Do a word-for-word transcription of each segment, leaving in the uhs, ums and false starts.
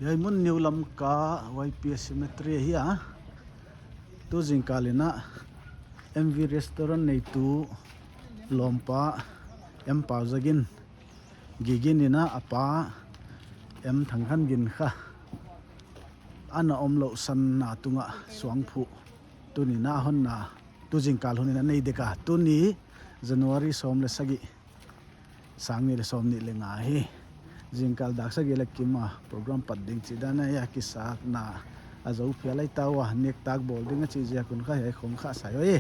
Hiai mun New Lamka Y P A Cemetery ahi a. Tu zingkal in a M V Restaurant neitu lawmpa M Pauzagin Gigin in a, a pa M Thangkhanggin kha ana omlouhsanna tungah suangphuh tuni in a honna, tu zingkal hun in a nei dek a, tuni January sawm leh sagih, sang nih leh sawmnih leh nga hi. Zingkal dak sagih leh kim a program pat ding chih dan ahi a, kisakna a zou phial lai ta ua, nektak bawl ding a chih ziak un kha hiai khong kha sai oi.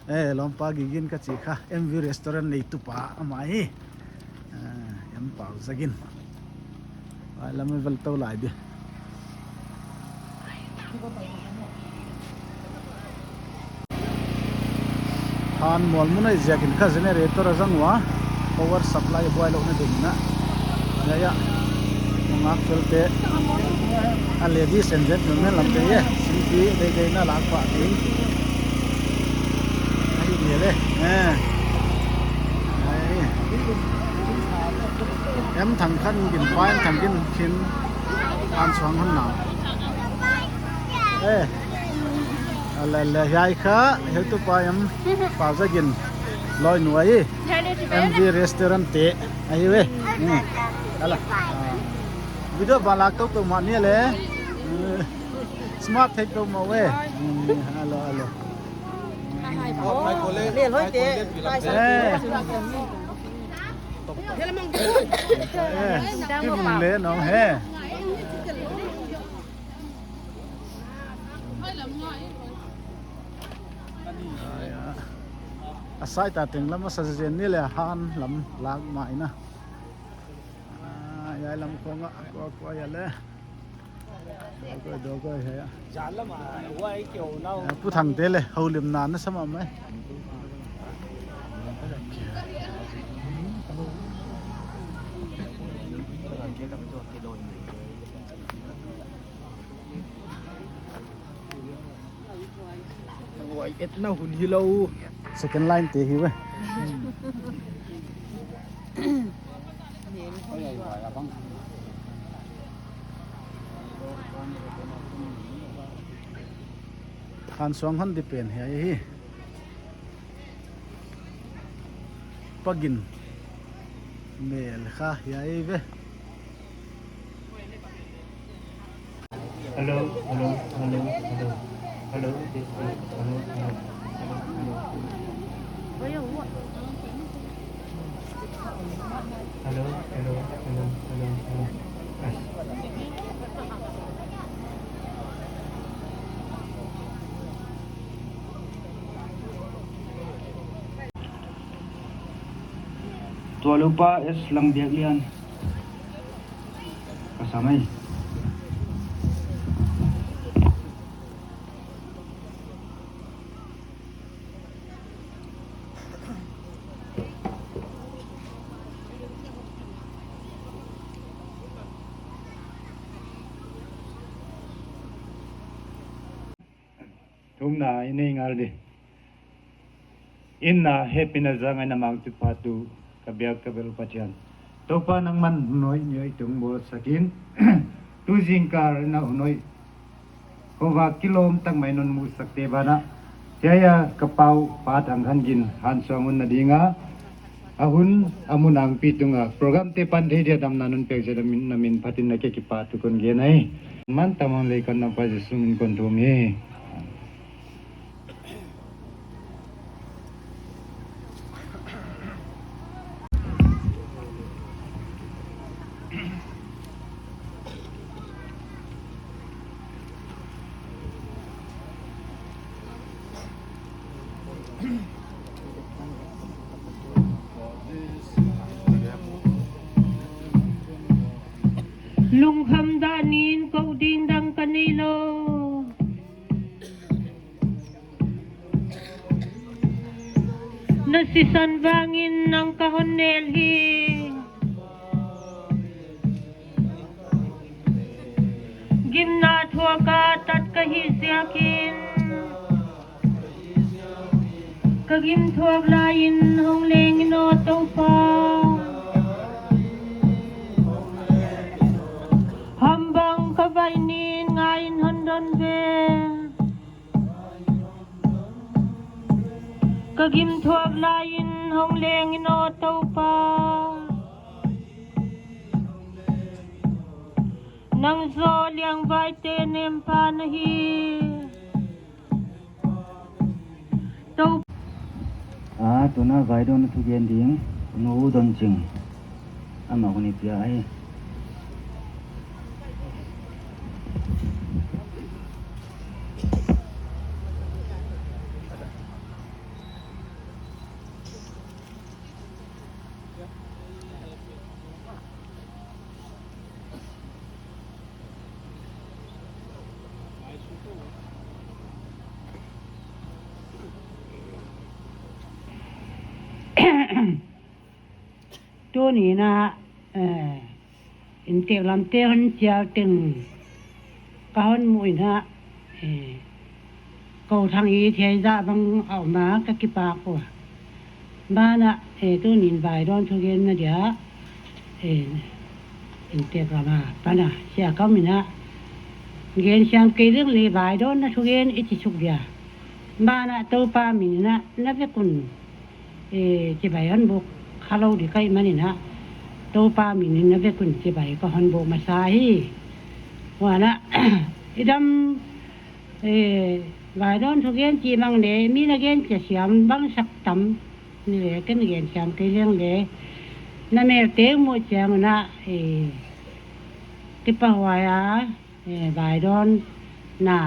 Eh, lawmpa Gigin ka chih kha M V Restaurant neitu pa amah hi. Eh, M Pauzagin. Ai, lam i vel tou lai di. Han mual mun ahih ziakin kha generator a zang ua, power supply buailouhna ding in a. Hiai a, ngak fel te. A ladies and gentlemen lam te e, singpi deidei na lak pah ding. Ahi ni le. Eh. Ai. M Thangkhanggin, pa M Thangkhanggin khin an suang hon na. Eh. A le le, hiai kha, heutupa M Pauzagin lawinu ahi. M V Restaurant te ahi ve. Hmm. A la. Ah. Video bang lak tou tou mah ni le. Eh. Smart thei tou mah ve. Hmm. A la, a la. Eh. Eh. Ki vun le no he. Ai, a. A sai ta teng lam a sa zen ni le, han lam lak mai na. Ah, hiai lam khong a, kua kua hia le. Dawh kua, dawh kua hia. Ah, Pu Thangte le, houlimna na sa mahmah e. Huai etna hun hilou. Second line te hi ve. Han suang hon di pen hiai hi. Pa Gin mel kha hiai ve. Hello, hello, hello, hello. Hello, this is, hello, hello, hello, hello. Hello, hello, hello, hello, hello. Tualupa S Langbiaklian. Ka sa mai. Thumna i nei ngal di. Inna hehpihna zangaihna mangchipatu ka biak ka bel Pathian. Toupa nangman hun hoih ni hoih tung bawlsak in. Tu zingkal in a hun hoih, huai kilawm tak mai non muhsakte banah, hiai a ka pau Pa Thangkhanggin hansuang hun na ding a, a hun a mun a hongpi tung a program te pan thei dia damna non piak ziak a na min, na min phat in na kiang kipahthu kon gen ahi. Mantam hon lei kon na Pa Jesu min kon thum hi. Lungkham dan in kou ding dang ka nei lou. Na sisan vangin nang ka hon nel hi. Gimna thuak a tat ka hih ziakin, ka gim thuak lai in hong leng in aw Toupa. Ham bang ka Hong leng in aw Toupa. Nang zaw liangvaite nempa na hi. Tou- A, tuna vaidawn thugen ding, Nu Don Ching. Amah hun i pia ahi. Tuni in a, eh, inntek lamte hon chial teng ka hon muh in a, eh, kou thang i thiaizah bang a om a ka kipak ua. Banah, eh, tuni'n vaidawn thugenna dia, eh, inntek lam apan a sia ka om in a, gen siam kei leng leh vaidawnna thugen i chi suk dia. Banah Toupa min in a na vek un, eh, chibai hon buk kha lou di ka hih manin a, Toupa min in na vek un chibai ka hon buk masa hi. Huan a, i dam, eh, vaidawn thugen chih mang leh, mi na gen chia siam bangsak tam ni leh, ken gen siam kei leng leh, na melte muh chiang un a, eh, kipahhuai a, eh, vaidawnna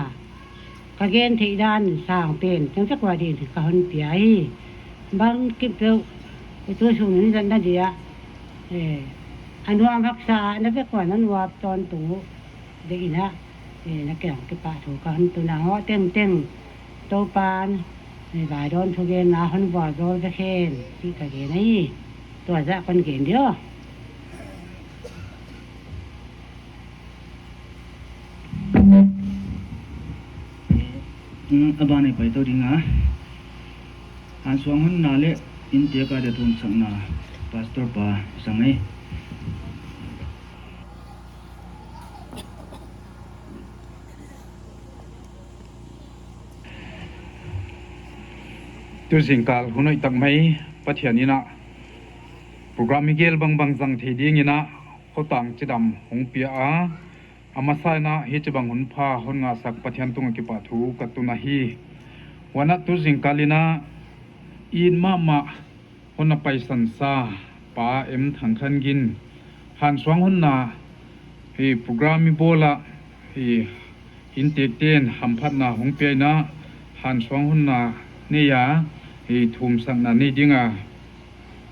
ka gen theih dan sang pen, chang chak ua din ka hon pia hi. Bangkim peuh, eh, tu sung in zat na dia, eh, a nuam haksa a na vek ua na nuam tawntung uh deih in a, eh, na kiang kipahthu ka hon tun a, hoih tengteng Toupa'n, eh, vaidawn thugenna hon vualzawl vek hen chih ka gen ahi. Tua zah kon gen di aw. Mm, a ban ah i pai tou ding a. Hansuang honna leh inntek a dia thumsakna, Pastor pa sang ei. Tu zingkal hun hoih tak mai Pathian in a program i gel bangbang zang thei ding in a khotang chidam hong pia a, a masa in a hichibang hun pha hon ngahsak Pathian tungah kipahthu ka tun ahi. Huan a tu zingkal in a it mahmah honna paisan sa Pa M Thangkhanggin, hansuang honna hi program i bawl a, hi inntekte'n hamphatna hong pia in a, hansuang honna nei a, hi thumsakna nei ding a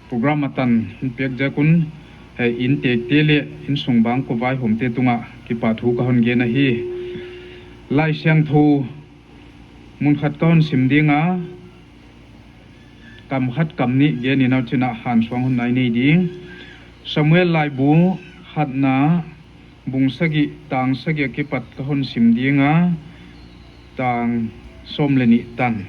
program a tan hon piak ziak un, hi inntekte leh innsung bangkua vaihawmte tungah kipahthu ka hon gen ahi. Laisiangthou mun khat ka hon sim ding a, kam khat kam nih gen in a, huchi'n a hansuang honna i nei ding. Samuel laibu khatna bung sagih tang sagih a kipat ka hon sim ding a, tang sawm leh nih tan.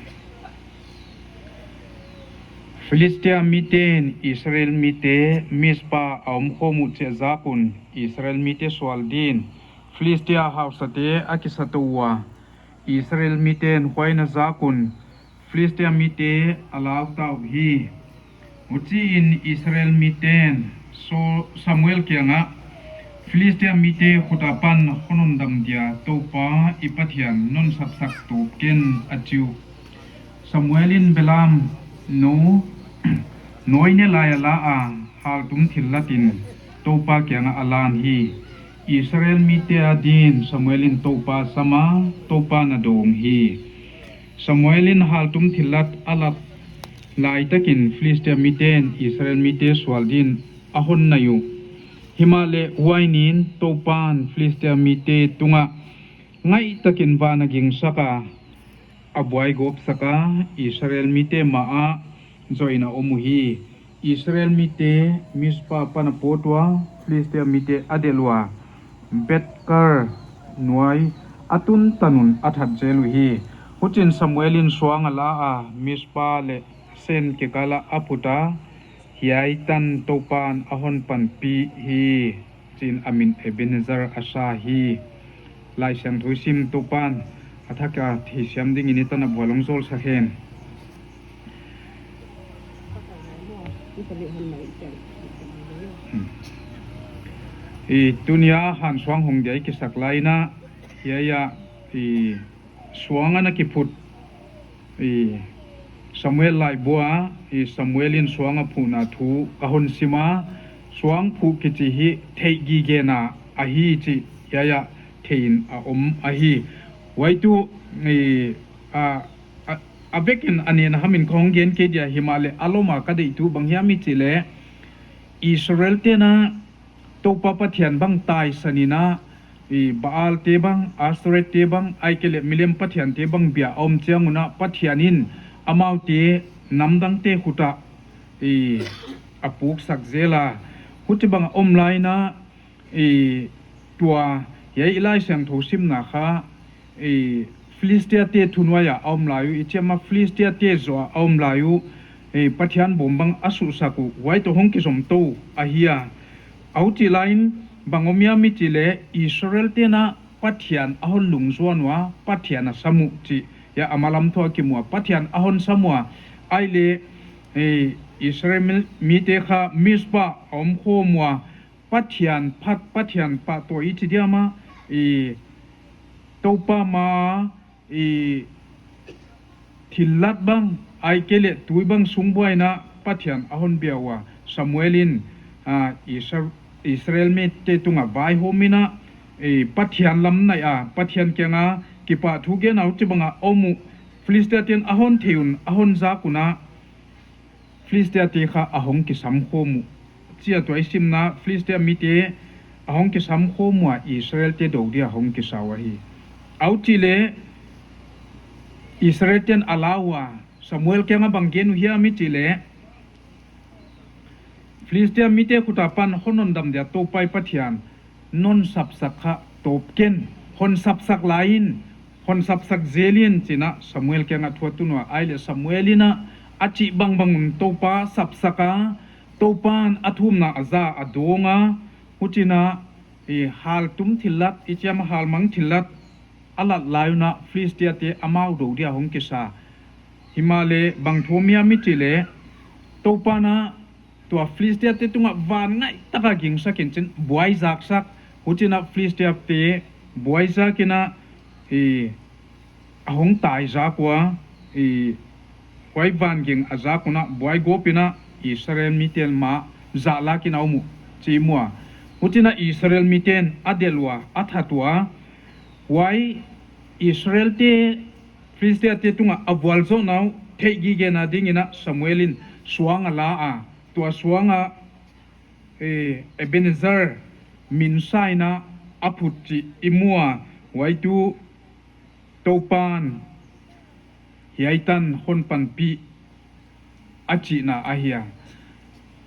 Philistia mite'n Israel mite Mizpa a omkhawm uh chiah zak un Israel mite sual din Philistia hausate a kisa tou ua, Israel mite'n huai na zak un Philistia mite a lau ta uh hi. Huchiin Israel mite'n Saul, Samuel kiangah, Philistia mite khut apan hon hondam dia Toupa i Pathian non sapsak tup ken, a chi uh. Samuel in belam nou nawi ne lai a la a, haltum thillat in Toupa kiangah a lan hi. Israel mite adin Samuel in Toupa sam a, Toupa'n a dawng hi. Samuel in haltum thillat a lat laitakin Philistia mite'n Israel mite sual din a hon nai uh. Himahleh huai niin Toupa'n Philistia mite tungah ngaihtakin van a gingsak a, a buaigawpsak a, Israel mite ma ah zoh in a om uhi. Israel mite Mizpa apan a pawt ua, Philistia mite a delh ua, Beth-kar nuai a tun tan un a that zel uhi. Huchiin Samuel in suang a la a, Mizpa leh Sen kikal ah a put a, hiai tan Toupa'n a hon panpih hi, chi'n a min Ebenezer a sa hi. Laisiangthou i sim Toupa'n a thak a theisiam dingin i tan a vual hong zawlsak hen. Hmm. I tunia han suang hong dia i kisak lai in a, hiai a, i suang a na kiphut, i Samuel laibua, i Samuel in suang a phuhna thu ka hon sim a, suang phuh kichi hi theihgigena ahi chih hiai a thei in a om ahi. Huai tuh, i, a, a, a vekin a nena hamin ka hon gen kei dia, himahleh a lom a ka deihtu bang hiam i chih leh, Israel te'n a Toupa Pathian bang taisan in a, i Baal te bang, Astoreth te bang, ahihkeileh milem pathian te bang bia a om chiang un a, Pathian in amaute namdangte khut ah, i, a puksak zel a. Huchibang a om lai in a, i, tua, hiai i Laisiangthou simna kha, i, Philistia te thunuai a a om lai uh, i chi a, Philistia te zoh a a om lai uh, i, Pathian bawm bang a suhsak uh, huai toh hong kizom tou ahi a. Huchi lai in bang om hiam i chih leh, Israel te'n a Pathian a hon lungzuan ua, Pathian a sam uh chih hiai a malam thu a kimu a, Pathian a hon sam ua, ahihleh, i, Israel mi, mite kha Mizpa a om khawm ua, Pathian phat, Pathian pahtawi i chi diam a, i Toupa ma, i thillat bang, ahihkeileh tui bang sung buaina Pathian a hon bia ua, Samuel in, a, Isra-, Israel mite tungah vaihawm in a, i Pathian lam naih a, Pathian kiang a kipahthu gen a, huchibang a om uh, Philistia te'n a hon thei un, a hon zak un a, Philistia te kha a hong kisam khawm uh. Chia tua i simna Philistia mite a hong kisam khawm ua Israel te dou dia hong kisa uh ahi. Huchi leh Israel te'n a la ua Samuel kiang a bang gen uh hiam i chih leh, Philistia mite khut apan hon hondam dia Toupa i Pathian non sapsak kha tawp ken, hon sapsak lai in, hon sapsak zel in chi'n a Samuel kiang a thu a tun ua, ahihleh Samuel in a a chih bangbang un Toupa sapsak a, Toupa'n a thumna a za a dawng a, huchi'n a, i, haltum thillat, i chi a, halmang thillat a lat lai un a Philistia te amau dou dia hong kisa. Himahleh bang thu om hiam i chih leh, Toupa'n a tua Philistia te tungah vangngaihtaka gingsak in chi'n buai zaksak, huchi'n a Philistia te buai zak in a, i, a hong tai zak ua, i, huai van ging a zak un a buai gawp in a Israel mite'n mah zahlak in a om uh chih i mu a. Huchi'n a Israel mite'n a delh ua, a that ua, huai Israel te Philistia te tungah a vualzawhna uh theihgigena ding in a Samuel in suang a la a, tua suang ah, eh, Ebenezer min sa in a a phut chih i mu a, huai tuh Toupa'n hiai tan hon panpih a chihna ahi a.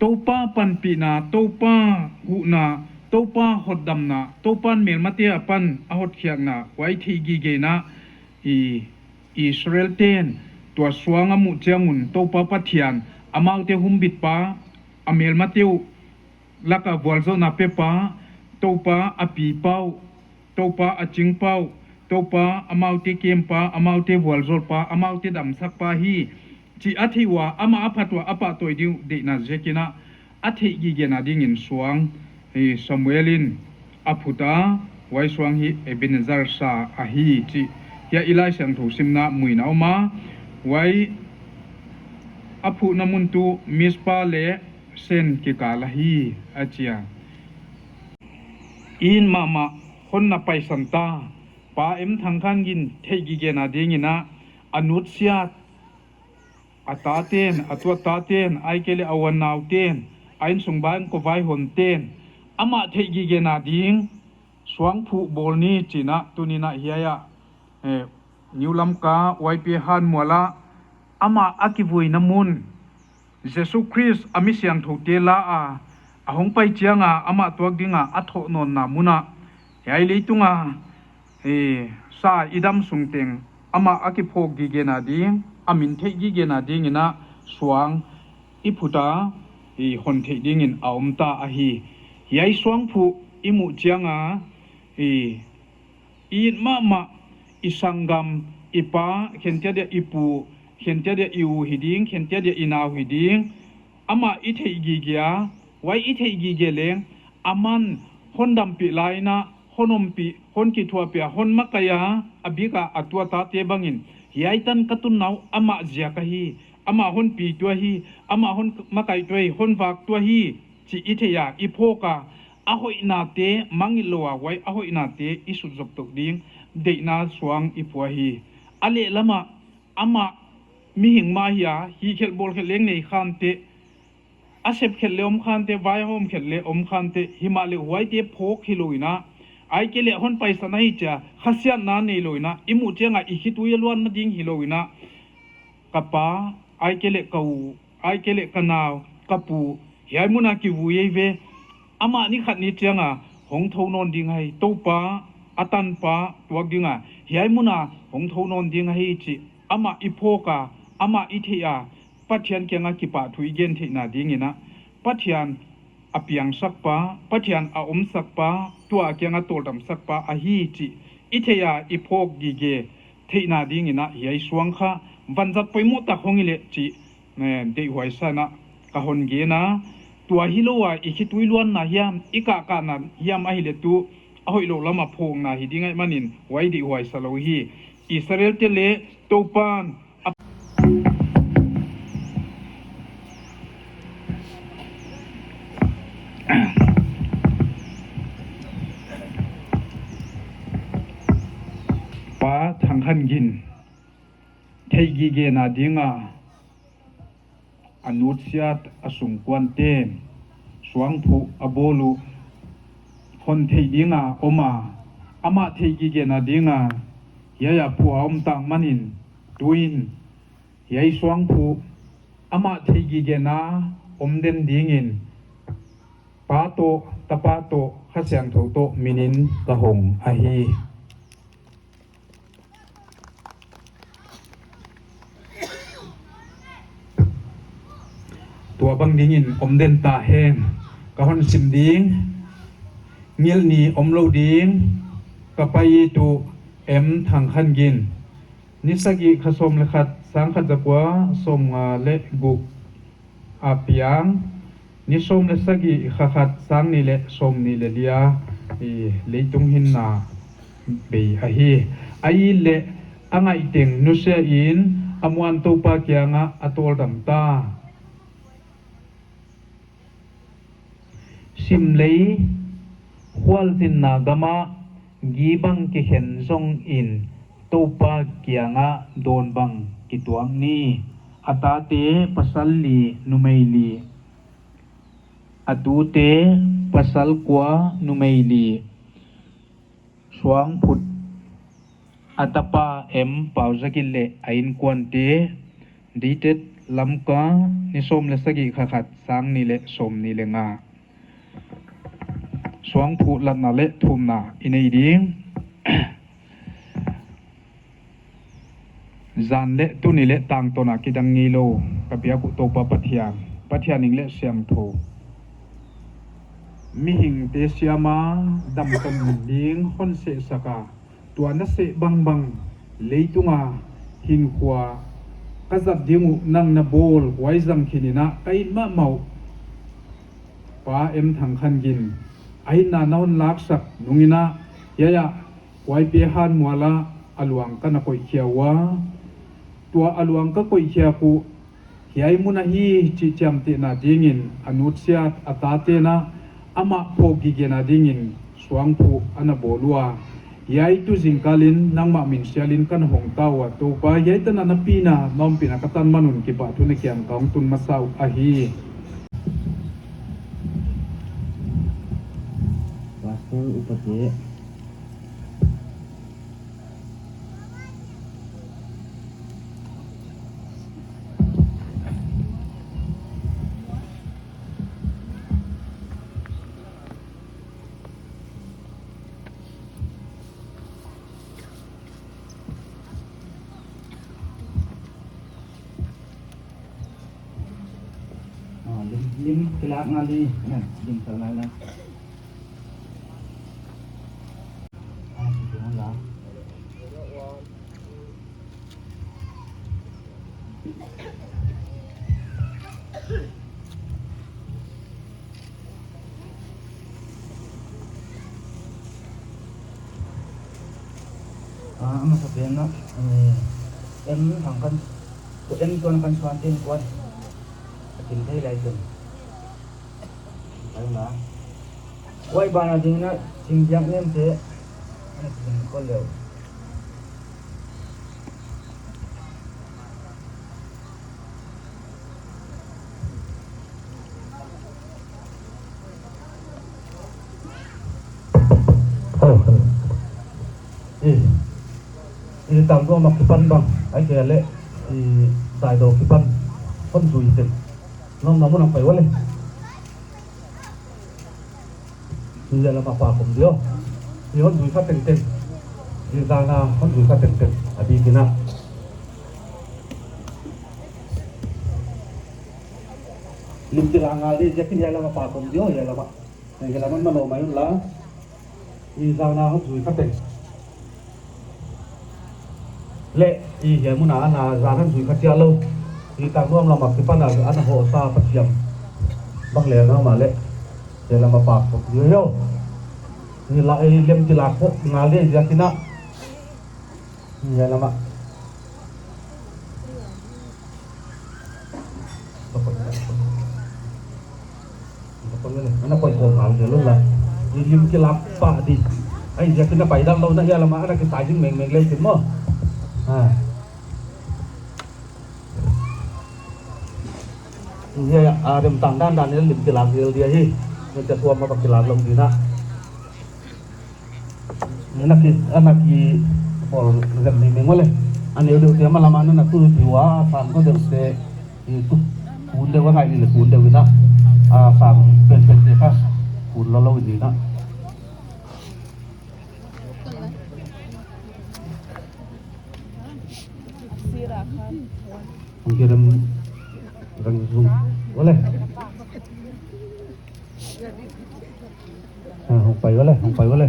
Toupa panpihna, Toupa huhna, Toupa hotdamna, Toupa'n melmate apan a hotkhiakna, huai theihgigena, i, Israel te'n tua suang a muh chiang un Toupa Pathian, amaute humbitpa, a melmate uh laka vualzawhna pepa, Toupa a pipa uh, Toupa a chingpa uh, Toupa amaute kempa, amaute vualzawlpa, amaute damsakpa hi chih a theih ua, amah a phat ua a pahtawi ding uh deihna ziak in a, a theihgigena ding in suang, eh, Samuel in a phut a, huai suang hi Ebenezer sa ahi chih hiai i Laisiangthou simna ah mu in a om a, huai a phuhna mun tuh Mizpa leh Sen kikal ahi, a chi a. I it mahmah hon na paisan ta, Pa M. Thangkhangin theihgigena ding in a, a nutsiat, a tate'n, a tuat tate'n, ahihkeileh a uannaute'n, a insung bangkua vaihawmte'n, amah theihgigena ding suangphuh bawl ni chi'n a, tuni'n a hiai a, eh, New Lamka, Y P A Hanmual ah, amah a kivuina mun, Jesu Khrist a mi siangthoute la a, a hong pai chiang a, amah tuak ding a a thoh nawnna mun ah, hiai leitung a, eh, sa i dam sung teng, amah a kiphawk gigena ding, a min theihgigena ding in a suang i phut a, i hon theih ding in a om ta ahi. Hiai suangphuh i muh chiang a, i, i it mahmah, i sanggam, i pa, khentia dia i pu, khentia dia i u hi ding, khentia dia i nau hi ding, Amah i theih gige a, huai i theih gige leng, aman hon dampih lai in a, hon ompih, hon kithuahpih a, hon makaih a, a bik a a tuate bangin, hiai tan ka tunna uh amah ziak ahi, amah hon pi tuh ahi, amah hon makaih tuh ahi, hon vak tuh ahi, chih i theih a, i phawk a, a hoihnate mangngilh lou a, huai a hoihnate i sutzop tou ding, deihna suang i phuah hi. A lehlam ah, amah mihing mah hi a, hihkhelh bawlkhelh leng nei khante, a sepkhelh leh om khante, vaihawmkhelh leh om khante, himahleh huaite phawk hilou in a, ahihkeileh hon paisan ahi chia, khasiatna neilou in a, i muh chiang a i khitui a luanna ding hilou in a, ka pa, ahihkeileh ka u, ahihkeileh ka nau, ka pu, hiai mun a kivui ei ve. Amah ni khat ni chiang a hong thou nawn ding ahi, Toupa, a tanpa tuak ding a, hiai mun a hong thou nawn ding ahi chih, amah i phawk a, amah i theih a, Pathian kiang a kipahthu i gen theihna ding in a, Pathian a piangsak pa, Pathian a omsak pa, tua kiang a tawldamsak pa ahi chih i theih a, i phawk gige theihna ding in a, hiai suang kha vanzat poimoh tak hong hi leh chih, eh, deihhuai sa in a ka hon gen a. Tua hilou a i khitui luanna hiam, i kahkahna hiam ahihleh tuh, a hoihlou lam a phawkna hi ding ahihmanin, huai deihhuai sa lou hi. Israelte leh Toupan a Pa Thangkhan Gin theih gigena ding a, a nutsiat a sungkuante suangphuh a bawl uh hon theih ding a om a, amah theih gigena ding a hiai a phuah a om tak manin, tuin hiai suangphuh amah theih gigena om den dingin Pa toh, Tapa toh, Kha Siangthou toh minin ka hong ahi. Tua bang dingin om den ta hen. Ka hon sim ding. Ngilh ni om lou ding. Ka pai tuh M Thangkhan Gin. Ni sagih kha sawm leh khat, sang khat zakua sawmnga leh guk a piang, ni sawm leh sagih kha khat, sang nih leh sawmnih leh li a, i, leitung hinna bei ahi. A it leh a ngaih teng nusia in a muan Toupa kiangah a tawldam ta. Simlei khualzinna gamah gibang kikhen zongin Toupa kiangah dawn bang kituak ni. A tate pasal li, numei li. A tute pasal kua, numei li. Suangphuh a tapa M Pauzagin leh a innkuante, dated Lamka, ni sawm leh sagih kha khat, sang nih leh sawmnih leh nga. Suangphuh latna leh thumna i nei ding. Zan leh tuni leh tangtawn a kidang ngeilou ka biak uh Toupa Pathian, Pathian ing leh siangthou, mihingte siam a damtawn ding hon sehsak a, tua na seh bangbang leitung a hinkhua ka zat ding uh nang na bawl, huai zang khin in a ka it mahmah uh Pa M Thangkhan Gin, a hinna na hon laksak nung in a, hiai a Huaipi hanmual a luang ka na koihkhia ua. Tua a luang ka koihkhiak uh hiai mun ahi chih chiamtehna dingin a nutsiat a taten a amah phawk gigena dingin suangphuh a na bawl ua. Hiai tu zingkal in nangmah min sial in ka na hong ta ua Toupa, hiai tan a na pina, na ompihna ka tan man un kipahthu na kiang ka hong tun masa uh ahi. Pastor upate. Ah, lim, lim kilak ngal di, eh, lim kal lai lai. Ah, si tu la. Ah, a masa pen ah, eh, M Thang Khan, M Tuan Khan Suan te innkuan a kin thei lai tun. Pai la. Huai ban a ding in a Chingbiak Nemte ana kin khol leh. Oh. Eh. Eh, Tangnuam a kipan bang. Ahihkeileh, eh, Daidaw kipan. Hon zui teng. Nuam na mun a pai ua le. Hiai lam a pa khum di aw. Hiai hon zui kha tengteng. Hiai zang a hon zui kha tengteng. A bik in a. Lim kila ngal di, ziakin hiai lam a pa khum di aw, hiai lam a. Hiai lam a man manoh mai un la. Hiai zang a hon zui kha teng. Leh, hiai mun a ana zan hon zui kha chiah lou. Hiai Tangnuam lam a kipan a ana hoh sa Pathian. Bang leh na mah leh. Hiai lam a pa khum di aw. Hiai la, hiai lim kila khop ngal di ziakin a. Hiai lam a. Ana koi kong ngal di lou la. Hiai lim kila pah di. Ahihziakin a pai dan lou na hiai lam a ana kisai ding mengmeng leh chin maw. Ah. Hiai a rem tang dandan in lim kila zel di ahi. Hiai tuam a bang kila lou di na. Ana ki, ana ki, pawl rem mengmeng ua le. A neu deuh te malam a ana tu di ua, a san khua deuh te, i tu, kun deuh a ngai ni leh kun deuh in a. A san penpen te kha, kun lou lou in a. Hong kerem rang zung ua le. Ah, hong pai ua le, hong pai ua le.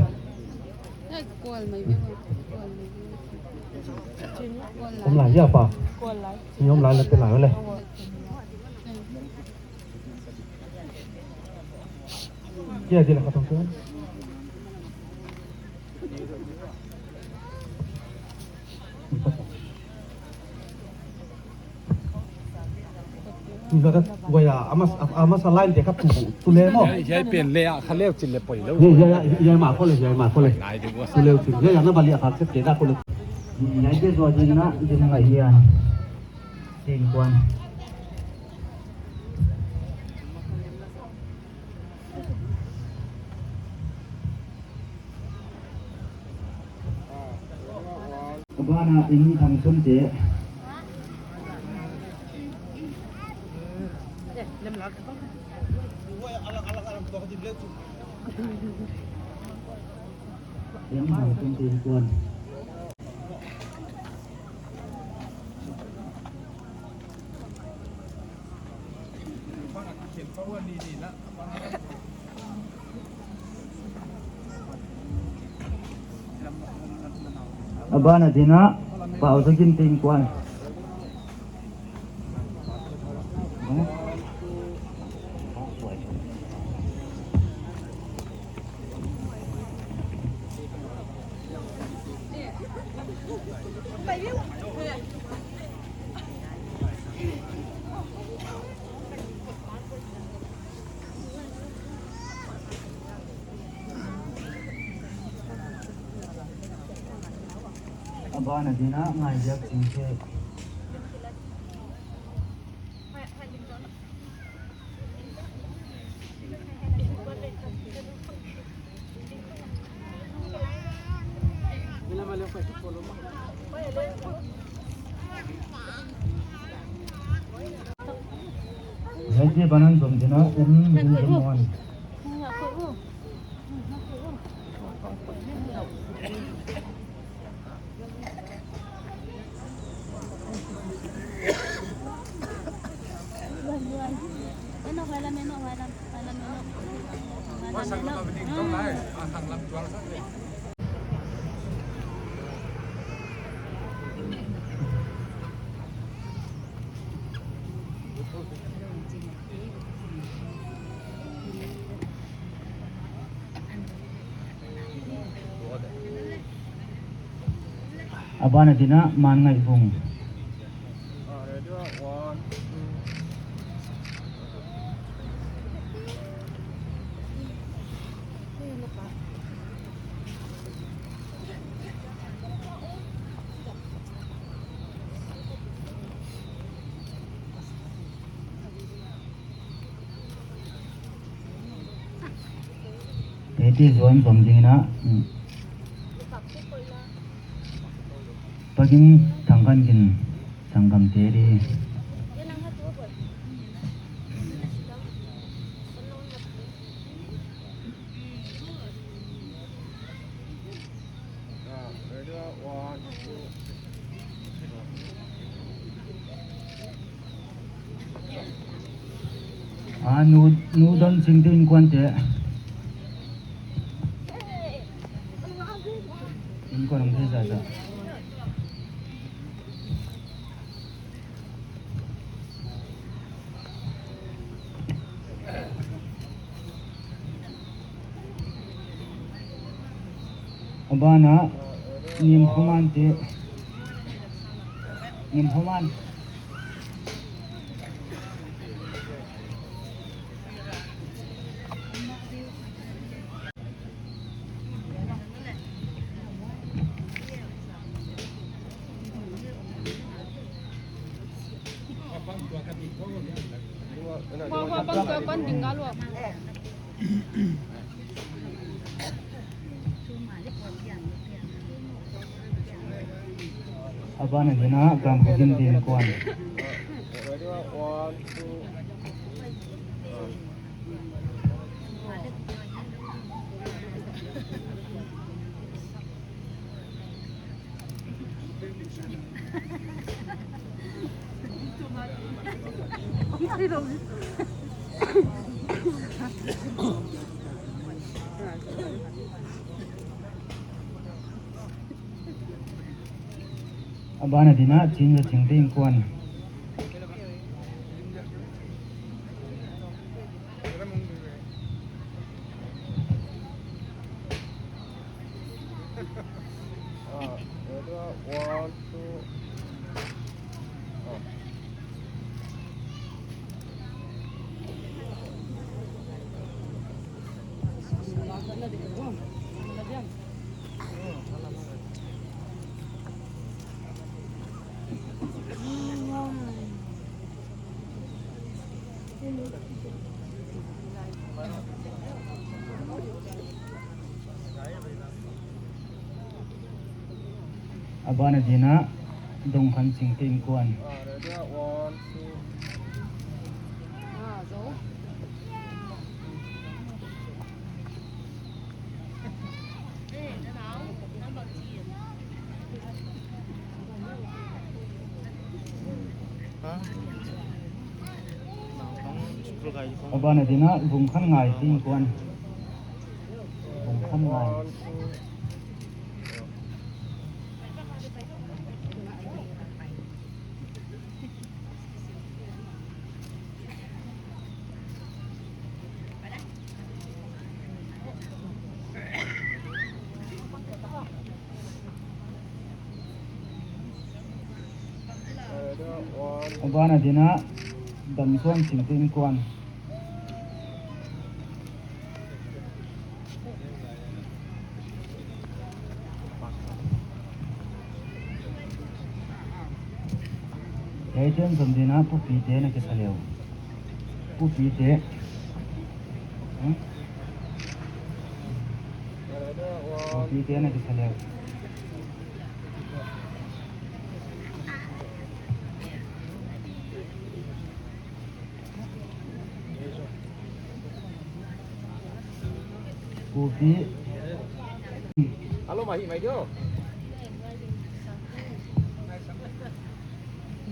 Om lai hia pa. Ni om lai le te lai ua le. Kia di la kha tong tu. Ni kha, huai a, a mas-, a, a masa line te kha tu, tu le maw. Hiai pen leh a kha leu chin leh poi lou. Hiai, hiai, hiai, hiai mah khol le, hiai mah khol le. Ngai di bos. Tu leu chin, hiai a na bali a kha chet te da khol le. Hiai te zo ding na, ding ngai hiai. Tin kuan. A ban ah M Thangsunte. M Thangsunte innkuan. A ban a ding ah, Pau Za Gin te innkuan. A ban a ding ah, Ngaibiak Singte. Hei, te ban ah zom ding ah, M Lim Zom Wan. A ban a dingin a Man Ngaih Vung. Teti zuan zom dingin a. Hmm. Pakin Thangkangin sanggamte di. A nu, nu don sing te inkuan te. Inkuan om thei zahzah. A ban a Niamkhoman te. Niamkhoman. A ban a dingin a Gamkhogin te inkuan. A ban a dingin a Chingzaching te inkuan. A ban a dingin a Dongkhanching te inkuan. A ban a dingin a Vungkhangngai te inkuan. Vungkhangngai. A ban a dingin a Damsuanching te inkuan. Hiai ten zom dingin a Pupite na kisa leh. Pupite. Hmm? Pupite na kisa leh. Kopi. Alo, mai, mai dio.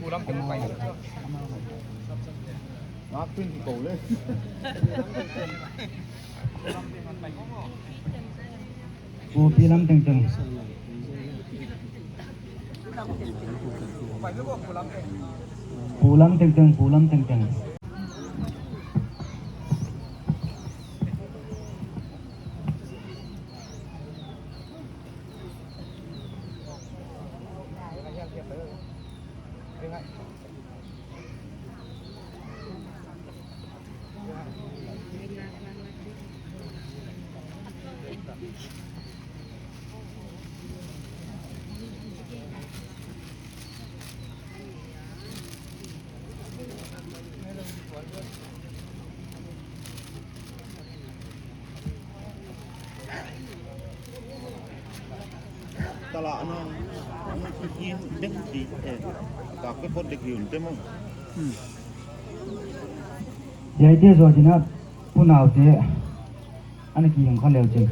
Kulam kena pai. Mak pin di kau le. Kopi lam tengteng. Pu lam tengteng, pu lam tengteng. Hiaite zoh ding a, pu naute ana kihing khol leu chin.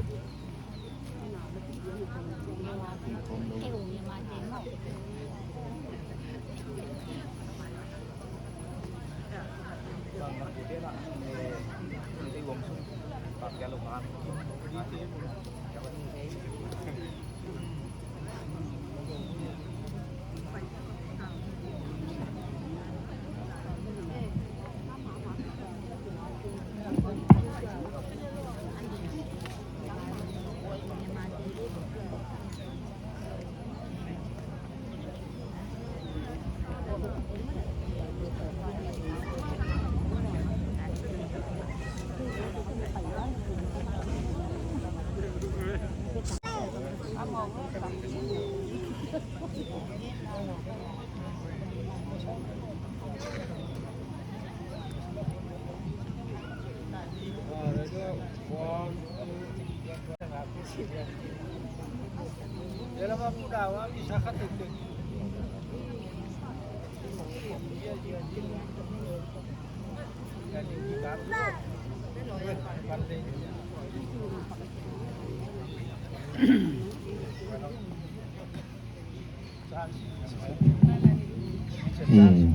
Eh,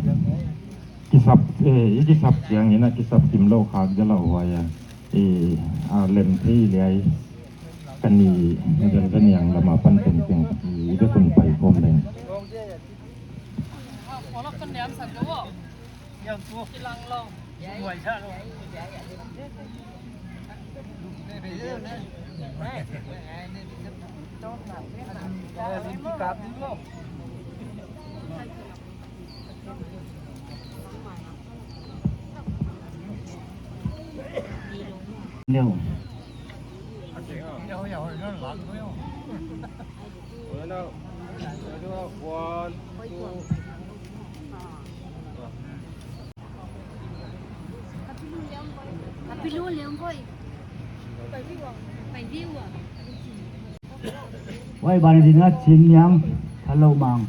kisap, eh, i kisap chiang in a kisap kim lou khak dia lou huai a. Eh, a lem thei liai. Kan ni, ni dan kan yang lama pan teng teng. Eh, i da kun pai khawm leng. Leo. One, two. Huai ban ding a Chin Niang, Thalo Mang.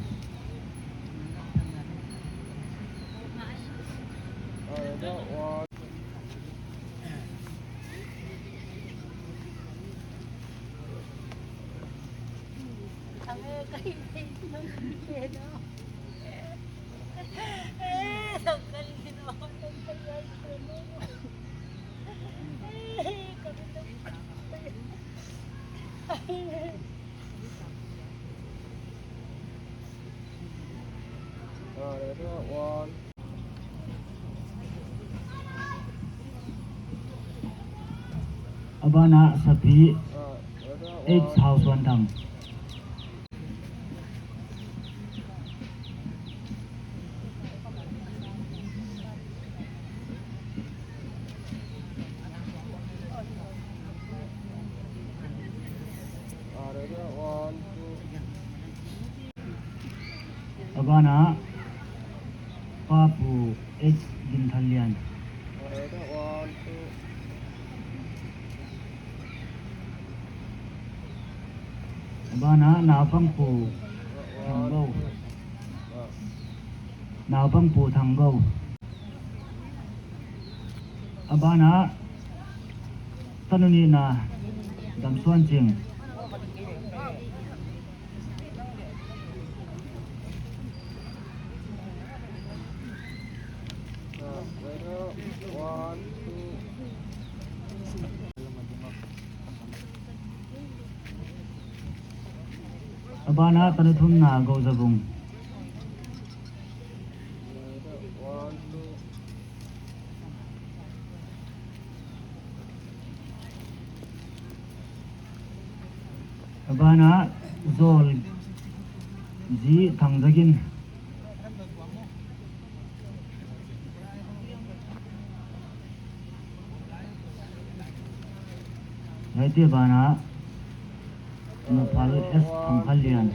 A ban ah Sapi, H Hau Suan Thang. A ban ah Papu H Ginthanlian. A ban ah Naupangpu Thanggou. Naupangpu Thanggou. A ban ah tanu nihna Damsuanching. A ban ah tanu thumna Gouzabung. A ban ah Zawl G Thangzagin. Hiaite ban ah Naphal S Thangkhanlian.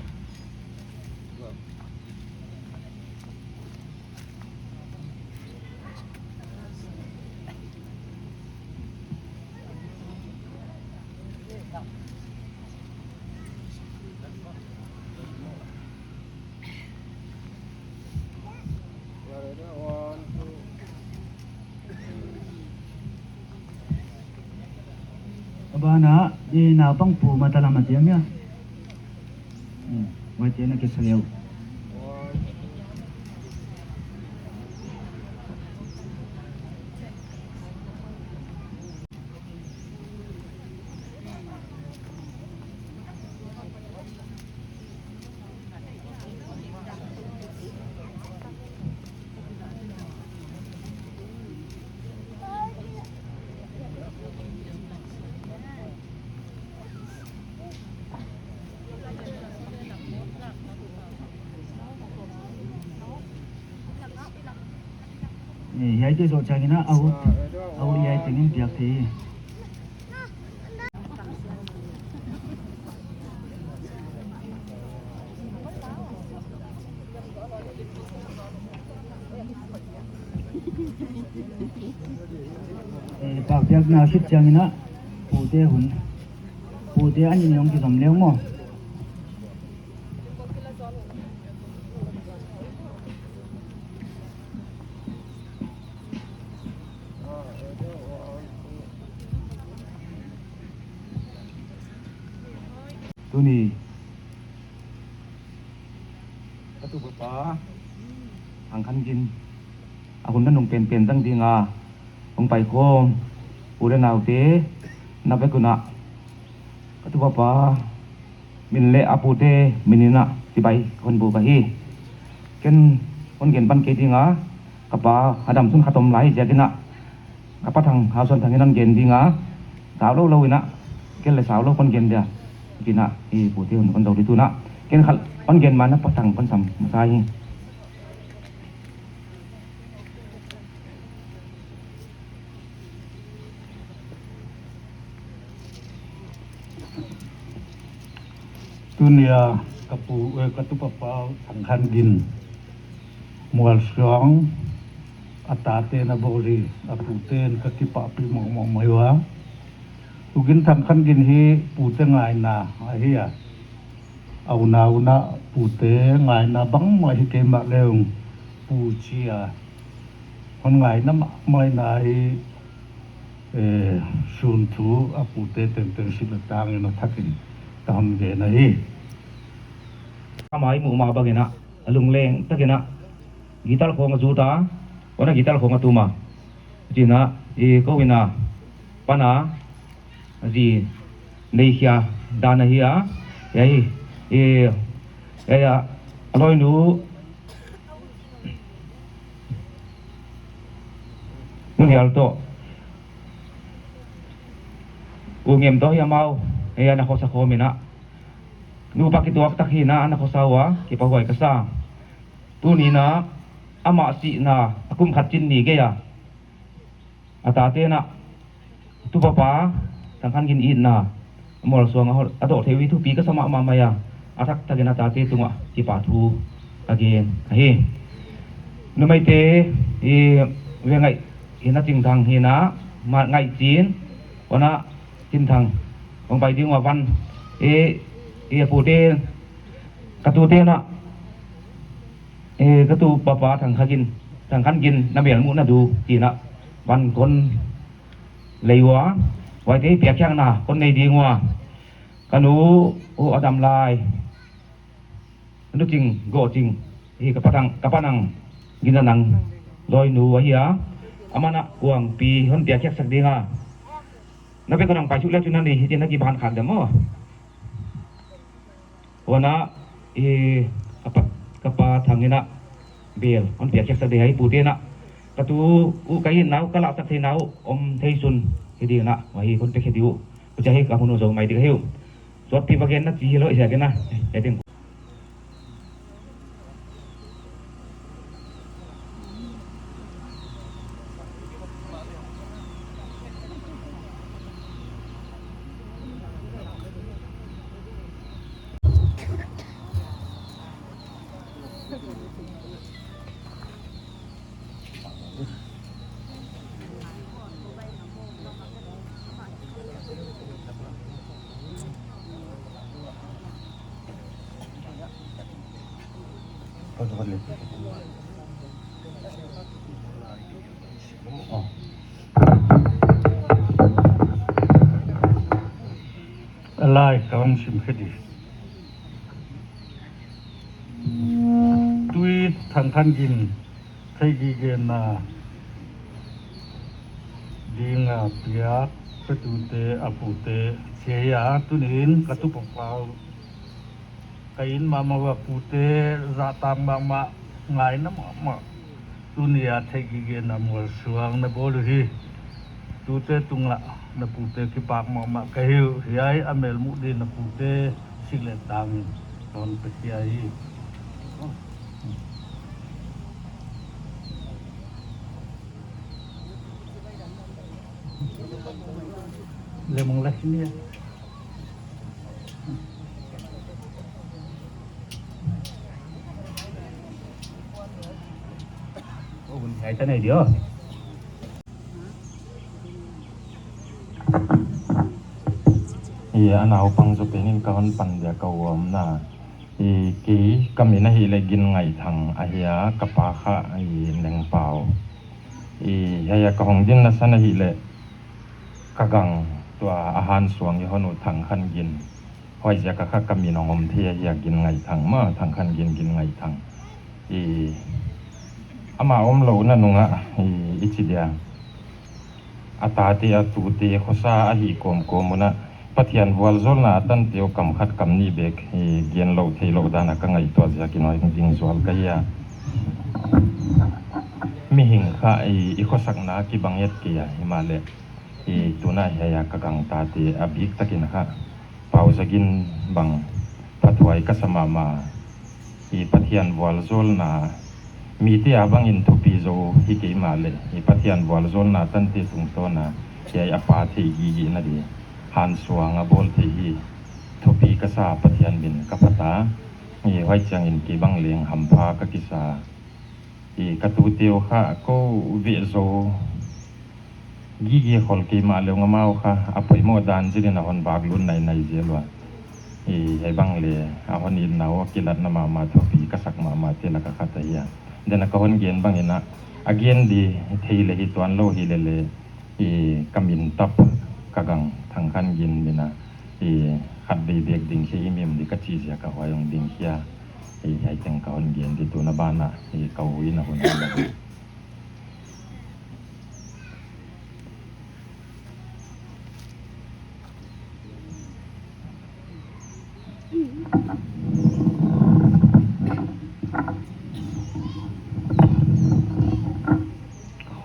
Bana, i naupang pu matalam a chiam ia. Hmm, huaite na kisa leu. Eh, hiaite zoh chiangin a, a ut, a ut hiai tengin piak thei. Eh, pakpiakna khit chiangin a, pute hun, pute a nih in hong kizom leu maw. Tuni ka tupa pa Thang Khan Gin a hun nanung penpen zang ding a hong paikhawm u leh naute na vek un a, ka tupa pa min leh a pute min in a chibai kon buk ahi. Ken kon gen pan kei ding a, ka pa a dam sun khat om lai ziakin a, ka pa Thang, Hausuan Thang in a gen ding a, sau lou lou in a, ken leng sau lou kon gen dia. Kin a, i pute hun kon zou di tun a, ken khat kon gen ma in a pa Thang kon sam masa hi. Tuni a ka pu, eh, ka tupa pa Thang Khan Gin, Mual Suang, a tate'n a bawl hi, a pute'n ka kipahpih mahmah mai ua. Pu Gin, Thang Khan Gin hi pute ngaihna ahi a. A unau un a pute ngaihna bangmah hi kei mahleng pu chi a hon ngaihna mahmah in a hi, eh, sun thu a pute tengteng sih leh tang in a thak in ka hon gen ahi. Ka mai muh ma bang in a, a lungleng tak in a guitar khawng a zut a, huan a guitar khawng a tum a. Chin a, i ko in a pan a, a zi nei khia dan ahi a, hiai, i, hiai a, a lawinu, Nu Hial toh U Ngem toh hi amau, hiai a na khosa khawm in a, nupa kituak tak hi in a, a na khosa ua, kipahuai ka sa. Tuni in a, amah sihna a kum khat chin ni gei a, a tate'n a, tupa pa Thang Khan Gin itna, Mual Suang a hol, a doh theih uh hi thupi ka sa mahmah mai a, a thak tak in a tate tungah kipahthu a gen ahi. Numeite, i, ve ngai, i na Chin Thang hi in a, ma ngai chin, huan a Chin Thang, hong pai ding ua van, i, i a pute, ka tute'n a, eh, ka tupa pa Thang Khan Gin, Thang Khan Gin na mel muh na du, chi in a van kon lei ua, huaite piakkhiakna kon nei ding ua. Ka nu uh a dam lai, Nu Ching, Go Ching, hi ka pa Thang, ka pa Nang, Gin a Nang, lawinu ahi a, aman a kuangpi hon piakkhiak sak ding a. Na vek un hong pai suk leh chu na ni hi chi in a kiban khan dem aw. Huan a, i, ka pa, ka pa Thang in a bel hon piakkhiak sak ding ahi, pute in a, ka tu uh ka itna uh ka lah sak theihna uh om thei sun hi ding in a, huai hi kon pe khe di uh. Huchia hi ka hun uh zou mai di ka hi uh. Suappi va gen na chi hilou ziakin a, he ding. Lai ka hong sim khe di. Tui Thangkhanggin theihgigena dinga piak petute a pute chia, tuni'n ka tupau pau ka in mahmah ua pute zahtak mahmah, ngaina mahmah. Tuni a theihgigena mualsuang na bawl uhi. Tute tungah na pute kipak mahmah ka hi uh. Hiai a mel muh di na pute sik leh tangin ton pe kia hi. Lemong lah sini ya. Oh, bun hai ta nei dio. I a naupang zaw penin ka hon pan dia ka uam na. I kei ka min ahihleh Ginngaihthang ahi a, ka pa kha i Nengpau. I hiai a ka hong dinna san ahihleh ka gang tua a Hansuang i hon uh Thangkhanggin. Huaiziak a kha ka min hong om thei ahi a, Ginngaihthang mah, Thangkhanggin Ginngaihthang. I ama omlouhna nungah i, i chi dia, a tate a tute khosa ahih kawmkawm un a, Pathian vualzawlna a tante uh kam khat kam nih bek i gen louh theih louh dan a ka ngaihtuah ziakin hong ding zual ka hi a. Mihing kha i, i khosakna kibang et kei a, himahleh i tuna hiai a ka gang tate a biktakin kha Pauzagin bang phathuai ka sa mahmah. I Pathian vualzawlna mite a bangin thupi zou hi kei mahleh, i Pathian vualzawlna tante tungtawn a hiai a pa theihgigena di Hansuang a bawl thei hi thupi ka sa, Pathian min ka phat a. I huai chiangin kei bang leng hampha ka kisa. I ka tute uh kha kou veh zou gige khol kei mahleh ung, amau kha a poimoh dan zilin a hon vak lut nainai zel ua. I hiai bang leh a hon itna uh a kilatna mahmah, thupi ka sak mahmah te laka khat ahi a. Tuna ka hon gen bangin a, a gen di thei leh hi tuan lou hi lele, i ka min tap, ka gang Thangkhanggin min a, i khatvei bek ding khia himhim di ka chih ziak a huai hong ding khia. I hiai teng ka hon gen di, tuna banah i ka u in a hun hi lou.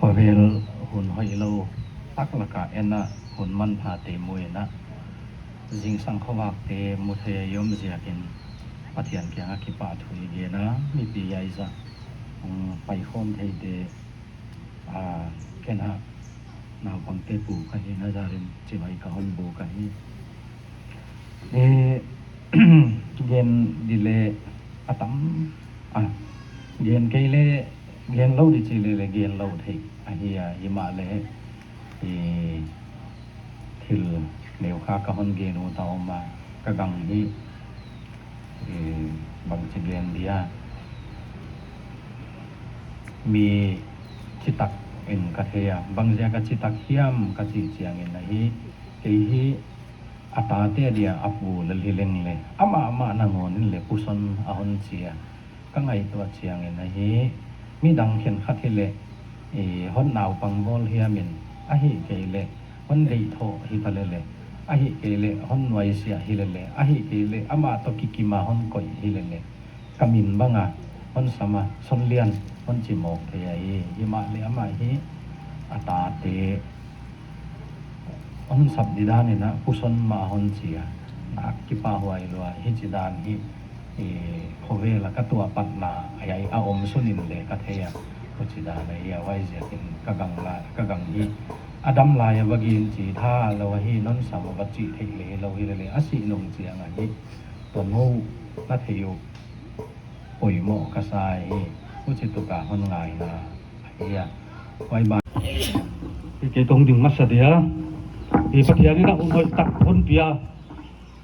Khovel hun hoihlou tak laka en a, hun manpha te mu in a, zingsang khovak te mu thei a i om ziakin Pathian kianga kipahthu i gen a, mipi hiai zah hong paikhawm thei te, a, ken a naupangte pu ka hihna zarin chibai ka hon buk ahi. E, gen di leh a tam, a, gen kei leh, gen lou di chi lele gen lou thei ahi a, himahleh, e, thil neu kha ka hon gen uh ta om a, ka gang hi, e, bangchi gen dia, mi chitak in ka thei a, bangziak a chitak hiam ka chih chiangin ahi, kei hi a tate dia a pu lel hi leng leh, amah amah nangawn in leh puson a hon chi a, ka ngaihtuah chiangin ahi, midang khenkhat hileh, i, hon naupang bawl hiam in, ahihkeileh hon deihthoh hita lele, ahihkeileh hon nuaisiah hi lele, ahihkeileh amah toh kikim a hon koih hi lele, ka min banga hon sam a, Sonlian hon chi mawk thei ahi, himahleh amah hi a tate hon sap di dan in a, puson mah hon chi a, nak kipahhuai lua, hichi dan hi, i, khovel a ka tuah patna, ai, ai, a om sun in leh ka thei a, huchi dan ahi a, huaiziakin ka gang la, ka gang hi a dam lai a va gin chi tha lou ahi, non sam a va chih theih leh lou hi lele, a sih nung chiang ahi, tua nou na thei uh poimoh ka sa hi, huchi tuka hon ngaina ahi a. Bye bye. I kei tong ding masa dia. I Pathian in a hun hoihtak hon pia.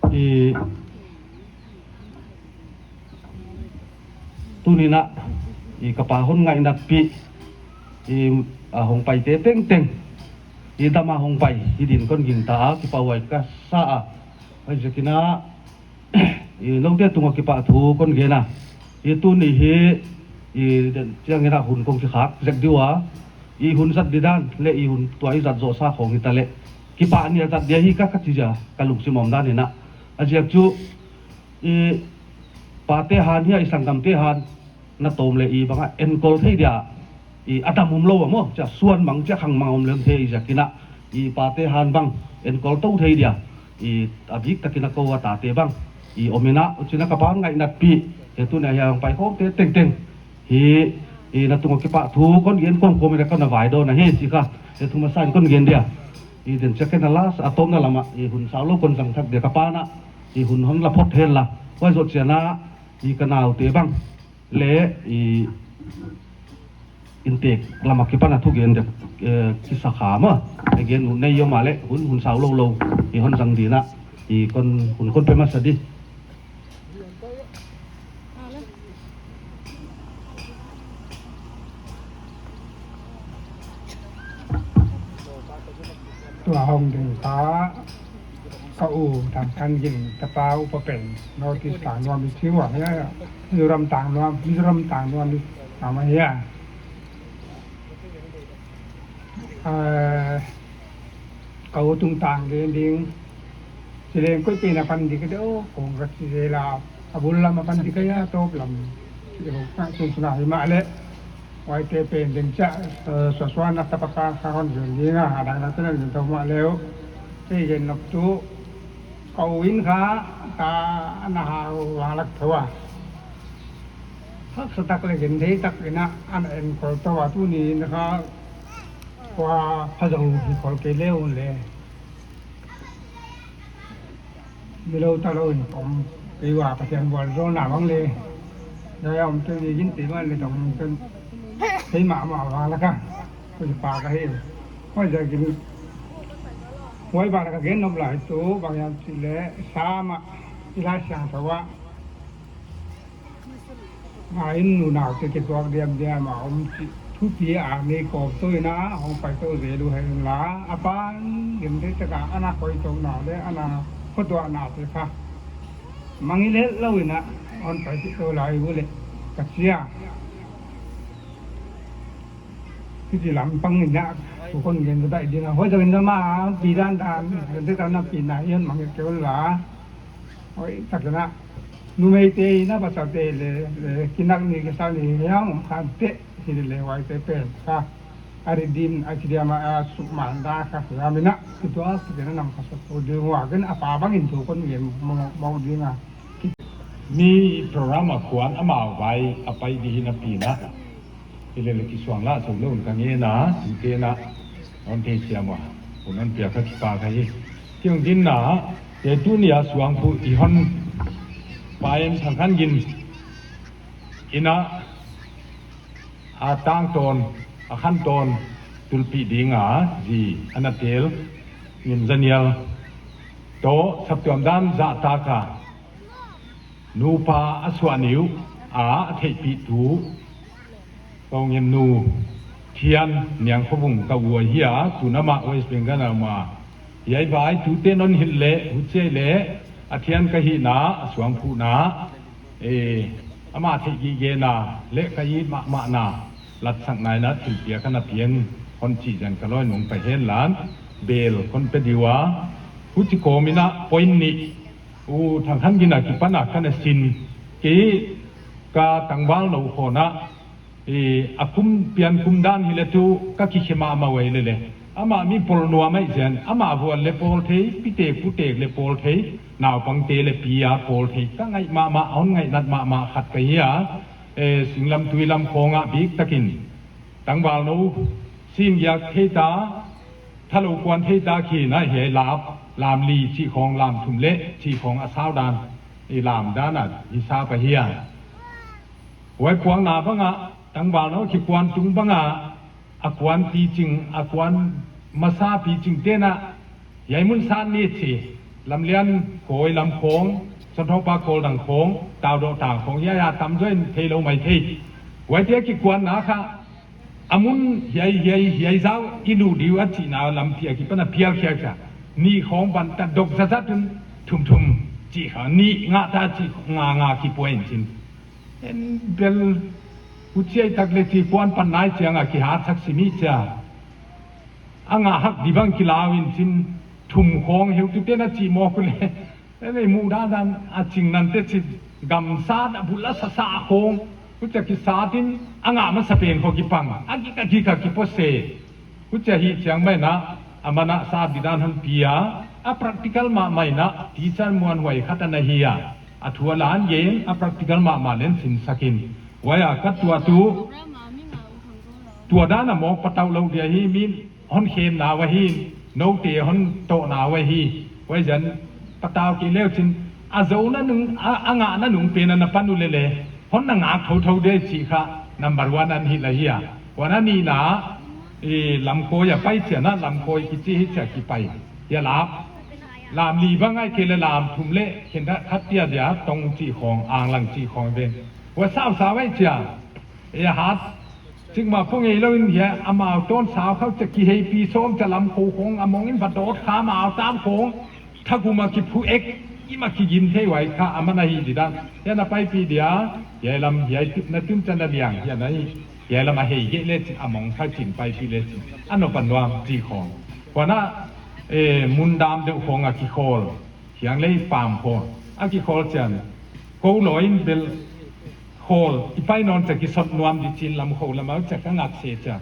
I tuni in a, i ka pa hon ngaihna pi. I, a, hong paite tengteng, i dam a hong pai hi din kon gingta a, kipahhuai ka sa a. Huaiziakin a, i noute tungah kipahthu kon gen a. I tuni hi, i den chiangin a hun kong kikhak zek di ua. I hun zat di dan, leh i hun tua i zat zoh sa khong hita leh. Kipah ni a zat dia hi ka ka chi zia, ka lungsim omdan in a. A ziak chu, i pate han hia, i sanggamte han, na tawm leh i bang a enkol thei dia, i a dam umlou a maw, chia suan mang, chia khang mang om lem thei ziakin a, i pate han bang enkol tou thei dia, i a biktakin a kou a tate bang i om in a, huchiin a ka pa hon ngaihnatpih, he tuni a hiai hong paikhawmte tengteng hi, i na tungah kipahthu kon gen kawmkawm in a kon na vaidawn ahi chi kha, he thu masa in kon gen dia. I den chiang ken a last a tawpna lam ah, i hun saulou kon zang thak dia ka pa na, i hun hon la phot hen la. Huai zoh chiang a, i ka naute bang leh, i inntek lam akipan a thugen dek, eh, kisa kha maw. Again, hun nei om a leh, hun, hun saulou lou, i hon zang ding a, i kon, hun kon pe masa di. Tua hong ding ka, ka u Thangthanggin tapa upa pen, North East tang nuam i chi ua, ya, ya. Mizoram tang nuam, Mizoram tang nuam i, mama ya. Eh, ka u tungtang ding ding. Chileng koi pen a pan di ka de, oh, kong ka chi de la. A bul lam a pan di ka ya, tawp lam. Chi de, oh, ka sun suna hi mah leh. Huaite pen ding chia, eh, suasuan a tapa ka ka hon gen ding a, a dang dang pen a gen tou mah leh. Kei gen nop tu, ka u in kha, ka na hau a lak thou a. Haksa tak leh gen thei tak in a, ana enkol tou a tuni in kha, kua pha zou hi kol kei leh un leh. Milo ta lou in om kei ua Pathian vualzawlna bang leh. Dai om te ni gin te man leh tong ten. Kei mahmah va la ka. Kei pa ka hi. Huaiziakin. Huai ba la ka gen nop lai tu bang hiam chih leh Sam a i Laisiangthou a. A in nu naute kituak diamdiam a om chih thupi a nei kawm tou in a, hong pai tou zel uh hen la, a pan gim thei tak a, ana koi tou na leh, ana khotuah na te kha. Mangngilh lou in a, hon pai chih tou lai uh leh, ka chi a. Hichi lam pang in a, tu kon gen dai ding a, huai tou in a ma, pi dan dan, gen te tan a pi na, i hon mangngilh kei ua la. Huai tak in a, numeite in a pasal te leh, leh, kinak ni kisal ni hiam om khan te, hi leh huaite pen kha. A redeem, a chi diam a, a suk man da kha, hiam in a, i tua, ki den a nam kha suk pu ding ua, ken a pa bang in tu kon gen, mau, mau ding a. Mi program a kuan amau vai, a pai di hi na pi na. Hi leh leh kisuang lah zoulou ka ngen a, tute na, hon thei siam ua, hun hon piak ka kipak ahi. Kiang din na, te tuni a suangphuh i hon, pa em sang khan gin, in a, a tang tawn, a khan tawn, tulpih ding a, zi, ana tel, Ngim Zanial, toh, saptuam dan zahtak a, nupa a suah ni uh a, a theihpih tu, Kong Ngim nu, Thian Niang Khovung ka u ahi a, tun amah West Bengal a om a. Hiai vai tute non hilh leh, huchi leh, a thian ka hihna, a suangphuhna, eh, amah theih gigena, leh ka it mahmahna, latsakna in a thilpiak ana piang, hon chih zen ka loi nung pai hen lan, bel kon pe di ua, huchi kawm in a point nih, U Thangthanggin akipan a kana sin, kei ka tangval nou khawng a, i, a kum pian kum dan hi leh tu ka kikhe mahmah uai leh leh. Amah mi pawl nuam ahi zen, amah vual leh pawl thei, pitek putek leh pawl thei, naupangte leh pi a pawl thei, ka ngaih mahmah, a hon ngaihnat mahmah khat ka hi a, eh, singlam tuilam khawng a biktakin. Tangval nou, sin giak thei ta, thalou kuan thei ta khi na hiai lap, lam li chih khawng lam thum leh chih khawng a sau dan, i lam dan a, hi sa pa hi a. Huai puangna bang a, tangval nou kikuan tung bang a, a kuan pi ching, a kuan masa pi ching te na, hiai mun san ni chi, Lamlian kawi lam khawng, Santhawpa kawl dang khawng, Taudoh tang khawng, hiai a tam zaw in theilou mai thei. Huaite kikuanna kha, a mun hiai, hiai, hiai zau i lut di uh a chihna lampi akipan a phial khiak sa. Ni khawng ban ta dok zazat un, Thum thum chih kha, nih nga ta chih nga nga kipua in chin. En bel, huchi tak leh chih puan pan nai chiang a kihat sak simi chia. A nga hak di bang kilau in chin, thum khong heutute'n a chih mawk uleh. En ei muh dan dan a ching nante chin, gamsat a bul a sasa khong. Huchia kisat in a nga masa pen khong kipang. A gik a gik a kipua se. Huchia hi chiang mai na, a mana sa di dan hon pia, a practical mahmah in a, teacher muanhuai khat ana hi a. A thu a lan gen, a practical mahmah leng sinsak in. Huai a ka tuah tu, tua dan a mawk patau lou dia hi, mi hon khen na uah hi, noute hon toh na uah hi. Huai zan patau kei leu chin, a zouna nung, a, a ngahna nung pen a na pan uleh leh. Hon na ngak thouthou dia chih kha, number one ahi lai hi a. Huan a nihna, i, Lamkoi a pai chiang a, Lamkoi kichi hi chia kipai. Hia lam, lam li bang ahihkeileh lam thum leh, khen khat tia dia, tong chih khong, anglang chih khong ven. Hua sau sau ai chia. E hat, chik ma pong ei lou in hia, amau ton sau khau chia kiheipi sawm chia Lamkoi khong, a mong in va dot kha amau tam khong. Thagum a kiphu ek, i ma kigin thei uai kha, a mana hi di dan. Hia na paipi dia, hiai lam, hiai tu, na tun chan a liang, hia na hi. Hiai lam a hei geh leh chin, a mong kha chin paipi leh chin. A nop a nuam chih khong. Huan a, eh, mun dam deuh khong a kikhol. Hiang lei pam khong. A kikhol chiang. Kou lou in bel khol. I pai nawn chia kisot nuam di chin Lamkoi lam a chia ka ngak se chia.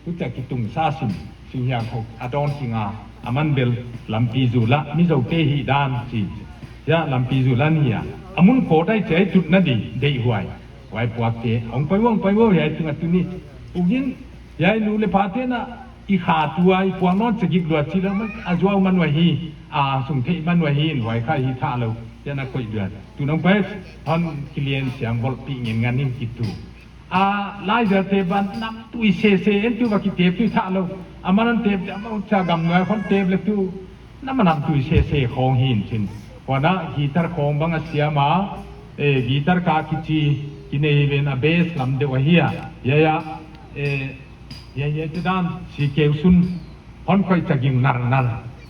Huchia kitung sa sim, sim hiang khong, a dawn kinga, a man bel, lampi zul a, Mizote hi dan chi. Hia, lampi zul a ni a. A mun khot ai chia i tutna di, deihhuai. Huai puakte, hong pai uang, pai uang, hiai tunga tuni. Ugin, hiai nu leh pate na, i kha tua, i puak nawn chia gik lua chi lou man, a zuau man uah hi, a sung thei man uah hi, huai kha hi tha lou, hia na koih duan. Tu nong pai, hon kilian siam bol pi ngen ngan in kitu. A, lai zel te ban nam tui sese, en tu va kitep tui tha lou. A man hon tep, a man cha gam nuai hon tep leh tu. Nam a nam tui sese khong hi in chin. Huan a guitar khong bang a siam a, eh, guitar ka kichi, kinei ven a bass lam deuh ahi a. Hia hia, eh, hia hia te dan, si keu sun. Hon koih chia ging nar nar.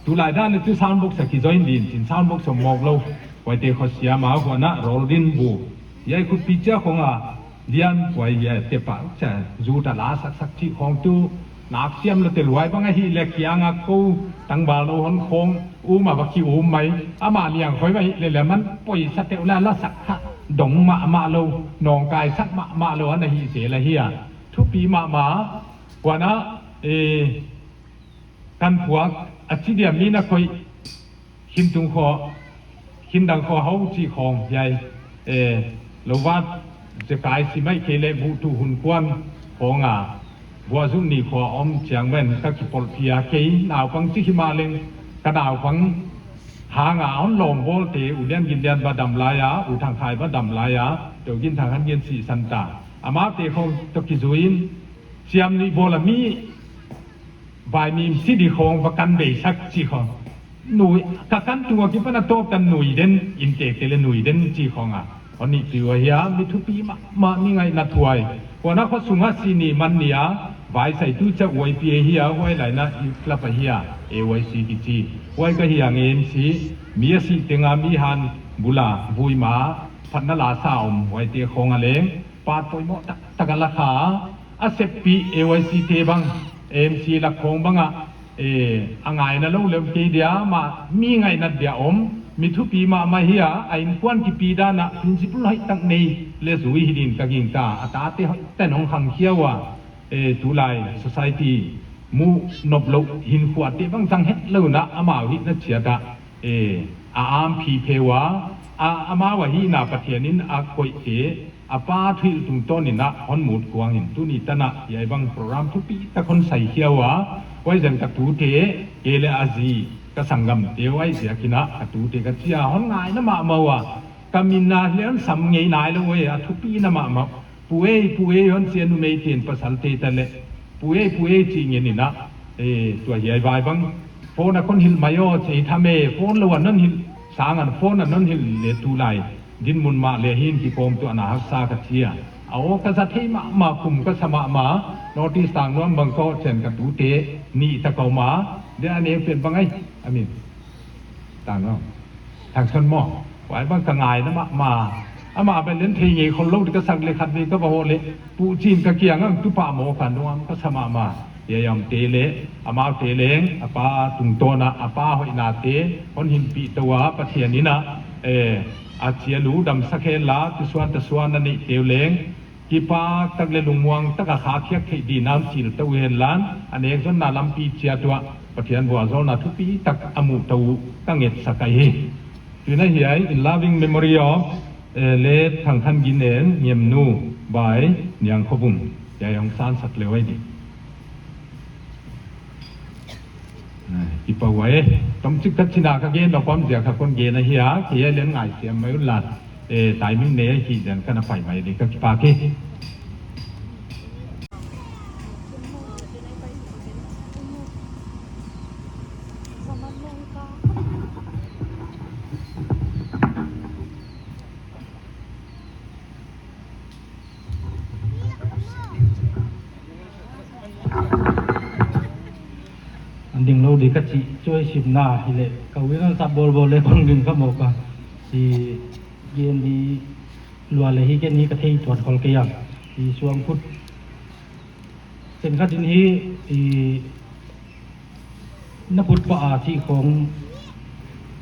Tulai dan leh tu sound box a kijoin din chin sound box a mawk lou. Huaite khong siam a huan a rol din bu. Hiai khutpi chia khong a lian huai hiai te pa chia zu ta la sak sak chih khong tu. Nak siam lou te luai bang ahihleh kiang a kou tangval lou hon khong um a va ki um mai. Amah liang khoi va hi leh leh man poisa te ula la sak kha dong mahmah lou. Nong kai sak mahmah lou ana hi zel ahi a. Thupi mahmah. Huan a, eh, Kan puak, a chi dia mi na koih, Khintung khua, Khindang khua hau chi khong hiai, eh, Louvat, Zekai si mai kei leh buh tu hun kuan khong a, buah zung ni khua om chiang ven ka kipolh pia kei, naupang chi hi mah leng, ka naupang hang a hon lawm bawl te, U Lian Gin Lian va dam lai a, U Thang Khai va dam lai a, Teu Gin Thang Han Gin si san ta. Amau te khong toh kizui in, siam ni bawl a mi, Vaimim si di khong va kan bei sak chi khong. Nui, ka kan tung a kipan a tawp tan nui den, in te te leh nui den chi khong a. Hon nih piu ahi a, mi thupi mahmah mi ngaihna thuai. Huan a khua sung a si ni man ni a, vaisai tu cha Y P A hi a, huai lai na youth club ahi a, A Y C kichi. Huai ka hi a nge M C, mi a si teng a mi han bul a, vui ma, phatna la sa om, huaite khong a leng. Pat poimoh taktak a la kha, a seppih A Y C te bang, M C lak khong bang a, eh, a ngaina lou lem kei dia, mah mi ngaihna dia om, mi thupi mahmah hi a, a innkuan kipi dan a, principle hoihtak nei, leh zui hi din ka gingta, a tate hoihtak in hong khangkhia ua, eh, tulai society, mu nop lou, hinkhua te bang chang het lou na, amau hihna chiat a, eh, a am phi phe ua, a, amau a hihna Pathian in a koih te, a pa thuhilh tungtawn in a hon mut kuang in tuni tan a hiai bang program thupi tak hon sai khia ua, huai zan ka tute, kei leh a zi, ka sanggam te huai ziak in a ka tute ka chi a hon ngaina mahmah ua, ka min a leh hon sam ngei nai lou uai a thupi na mahmah. Pu ei, pu ei hon chi a numei ten pasal te ta leh. Pu ei, pu ei chi ngen in a. Eh, tua hiai vai bang. Phone a kon hilh mai aw, chi tham e, phone lou a non hilh, sang an phone a non hilh leh tulai. Dinmun mah leh hin kikawmtuahna haksa ka chi a. A aw ka za thei mahmah, kum ka sa mahmah, North East tang nuam bang kou chen ka tute, nih ta kou ma, dia a neu pen bang ai, a min. Tang nuam. Thangson maw, huai bang ka ngaina mahmah. Amah bel leng thei ngei khollou di ka sak leh khatvei ka va hoh leh, puhchin ka kiang ah tu pah maw ka nuam ka sa mahmah. Hiai omte leh, amaute leng, a pa tungtawn a, a pa hoihnate hon hinpih tou a, Pathian in a, eh, a chial uh damsak henla, tusuan tasuan a neihte uh leng, kipak tak leh lungmuang tak a khakhiak theih dingin a chil tou hen lan, a nekzonna lampi chiat uah Pathian vualzawlna thupi tak a muh tou uh ka ngetsak ahi. Tuin a hiai In Loving Memory of, eh, late Thangkhanginne Ngemnu by Niangkhobung, hiai hong sansak leh uai di. Eh, kipak uai. Tomchik khat china ka gen lou pam ziak kha kon gen ahi a, kei leng ngaihsiam mai un lan. Eh, timing nei ahih ziakin ka na pai mai di, ka kipak e. An ding lou di ka chih chu ei simna hileh, ka uinan sa bol bol leh kon ding ka mawk a. I gen di lua leh hi ken hi ka thei tuan khol kei a. I suang phut. Ken khat in hi, i na phut pah a chih khong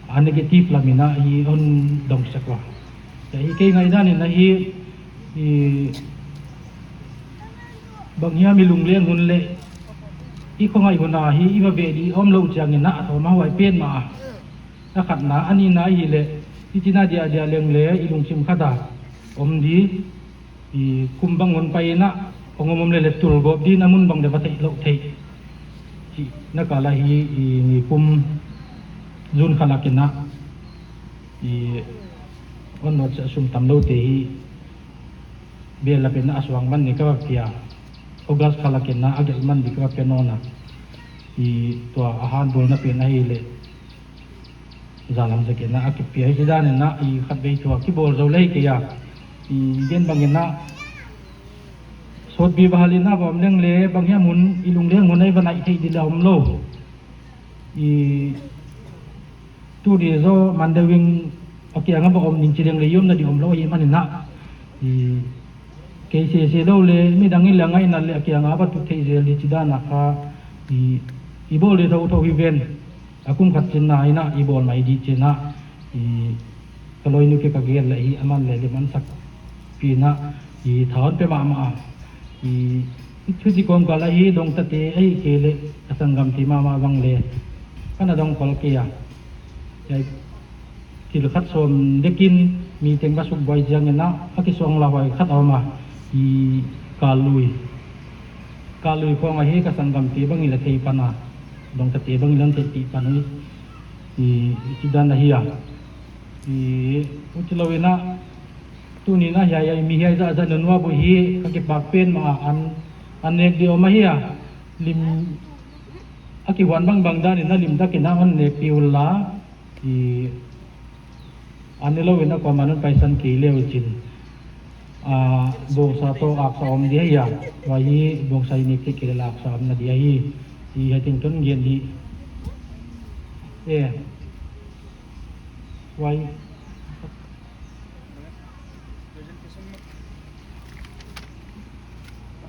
a negative lam in a hi hon dong sak ua. Hiai hi kei ngaihdan in a hi, i bang hiam i lungleng hun leh i khongaih hun a hi i va veh di omlou chiangin a thawm a huai pen mah a. A khatna, a nihna hileh, i china dia dia leng leh i lungsim khat a om di, i kum bang hun pai in a, hong om om leh leh tul gawp ding a mun bang leh va theih lou thei. Chih na kal a hi, i nikum June kha lak in a, i hon notsak sum tamlou te hi, bel a pen a suang man ni ka va pia. August kha lak in a, a gelh man di ka va pia nawn a. I tua a han bawlna pen ahihleh, zalam zek in a kipia hi dan in a, i khatvei tua kibawl zou lei kei a. I gen bang in a, sawtpi va hal in a va om leng leh, bang hiam hun, i lungleng hun a i va naih theih di leh omlou. I tuni zaw Mandewing a kiang a va om ning chi leng leh i omna di omlou ahihman in a. I kei sese lou leh, midang in leng a ngaihna leh a kiang a va tut theih zel di chih dan a kha, i, i bawl di thouthou hi ven. A kum khat chin na in a i bawl mai di chih na, i ka loinu kia ka gel leh hi aman leh leh man sak pi na, i thawn pe mahmah a. I, i thuchih kawmkal a hi dong tate ahihkeileh ka sanggamte mahmah bang leh ka na dong khol kei a. Hiai thil khat sawm dek in mi teng va suk buai chiang in a, a kisuang lauhuai khat a om a, i kallui. Kallui khong a hi ka sanggamte bang in leh thei pan a, dong tate bang in leh theihpih pan uh. I, i chih dan ahi a. I, huchi lou in a, tuni in a hiai, hiai, mi hiai zahzah nunua bu hi, ka kipak pen mah a, an, an nek di om ahi a. Lim, a kihuan bangbang dan in a lim dak in a hon nek pi un la. I, an ne lou in a kuamah in hon paisan kei leh uh chin. A, bawngsa toh aksa om di ahi a. Huai hi bawngsa i nek theih kei leh aksa omna di ahi. I hiai teng tun gen di. Eh. Huai.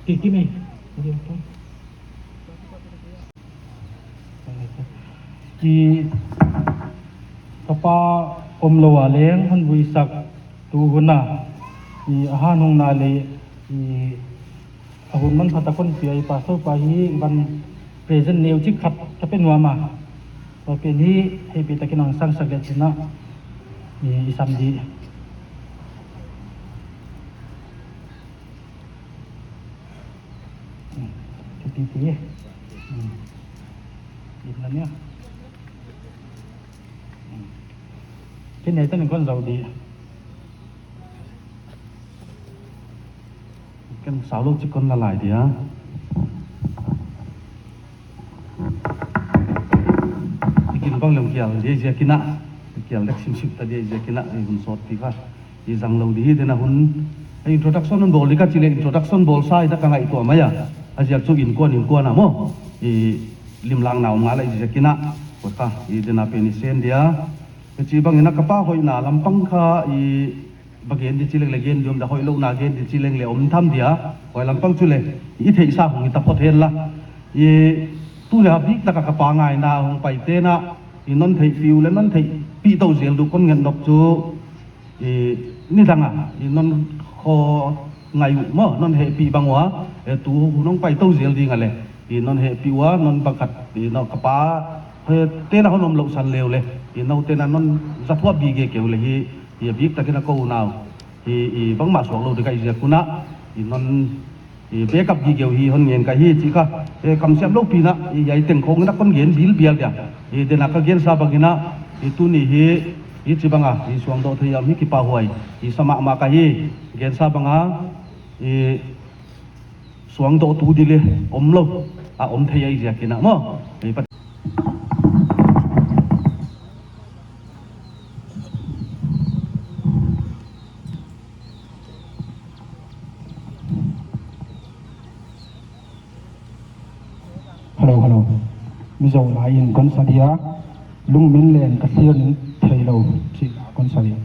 Ki, ki mai. Ki, ka pa omlou a leng hon vuisak tu hun a. I, a han hong na leh, i, a hun manpha tak hon pia i pastor pa hi van present neu chik khat ka pe nuam a. Huai pen hi hehpihtakin hon sangsak leh chih na, i, i sam di. Hmm. Ka ti ti. Hmm. Ip na nia. Hmm. Ken hiai tan kon zau di. Ken sau lou chik kon la lai dia. I kin bang leng kial di ziakin a. Kial dek simsim ta di ziakin a. I hun sawtpi kha i zang lou di hi den a hun. Introduction hon bawl di ka chih leh introduction bawl sa i ta ka ngaihtuah mai a. A ziak chu inkuan inkuan a maw. I limlakna om ngal a i ziakin a. Kua kha i den a pen i sen dia. Chi bangin a ka pa hoihna lampang kha i ba gen di chi leng le gen di om da, hoihlouhna gen di chi leng le om tham dia. Huai lampang chu le i theihsa hong i ta phot hen la. I tu le a bik taka ka pa ngaina hong paite'n a i non theihpih uh le non theihpih tou zel di uh kon ngen nop chu i nidang a i non kho ngai uh maw, non hehpih bang ua, e tu hun hong pai tou zel ding a le i non hehpih ua, non bang khat i no ka pa he te'n a hon om louh san le uh le i note'n a non zathuap di gige uh le hi, i a bik takin a kou nau hi, i bangmah suak lou di ka i ziak un a i non i backup di gige uh hi hon ngen ka hi chi kha. E kamsiam lou pi in a i hiai teng khong in a kon gen bilbial dia. I den a ka gensa bangin a i tuni hi i chi bang a i suangdoh thei a om hi kipahhuai i sa mahmah ka hi. Gensa bang a i suangdohtu di le om lou a om thei a i ziak in a maw. I pa Hello, hello. Mizo lai in kon sa dia, lungmin len ka thil ning theilou chih la kon sa dia.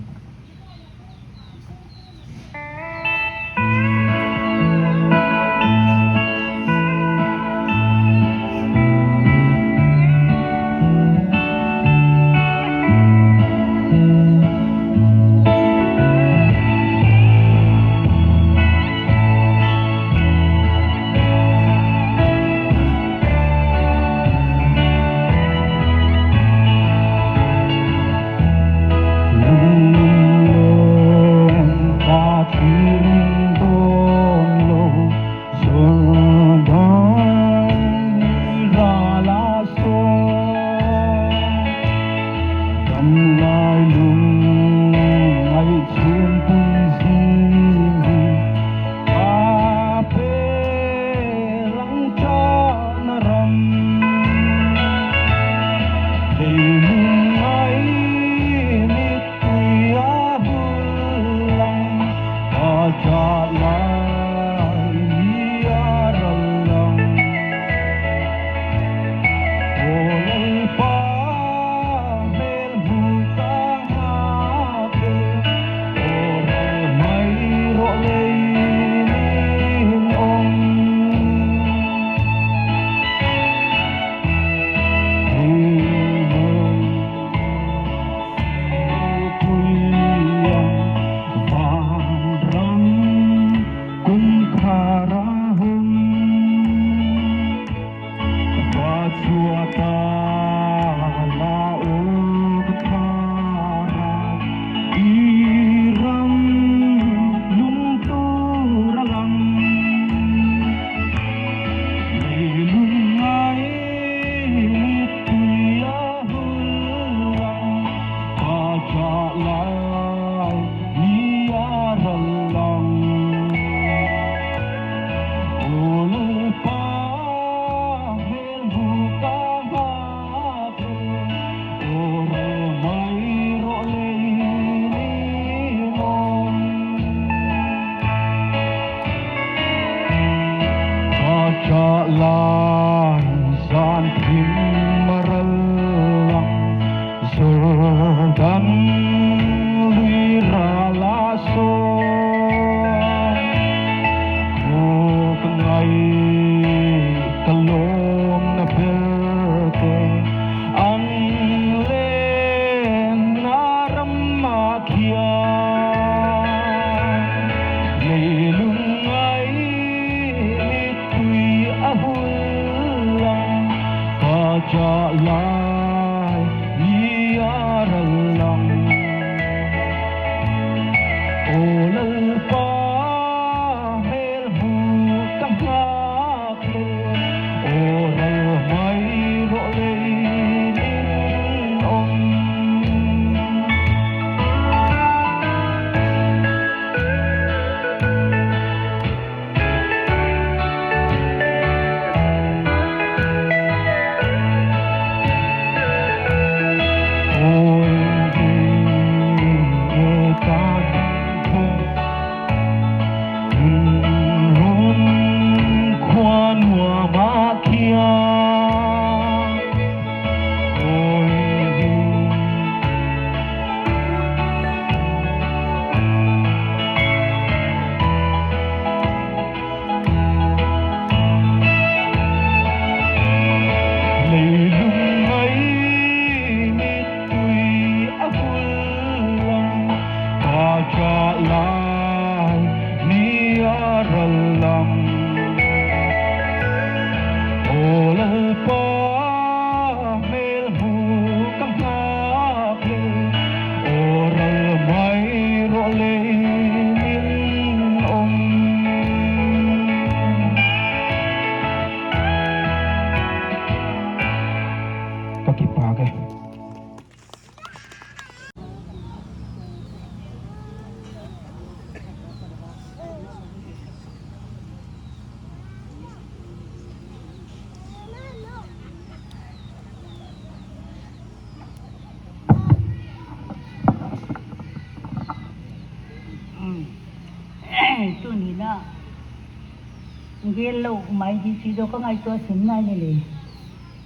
Gel lou mai di chi zaw ka ngaihtuah sim nai lele.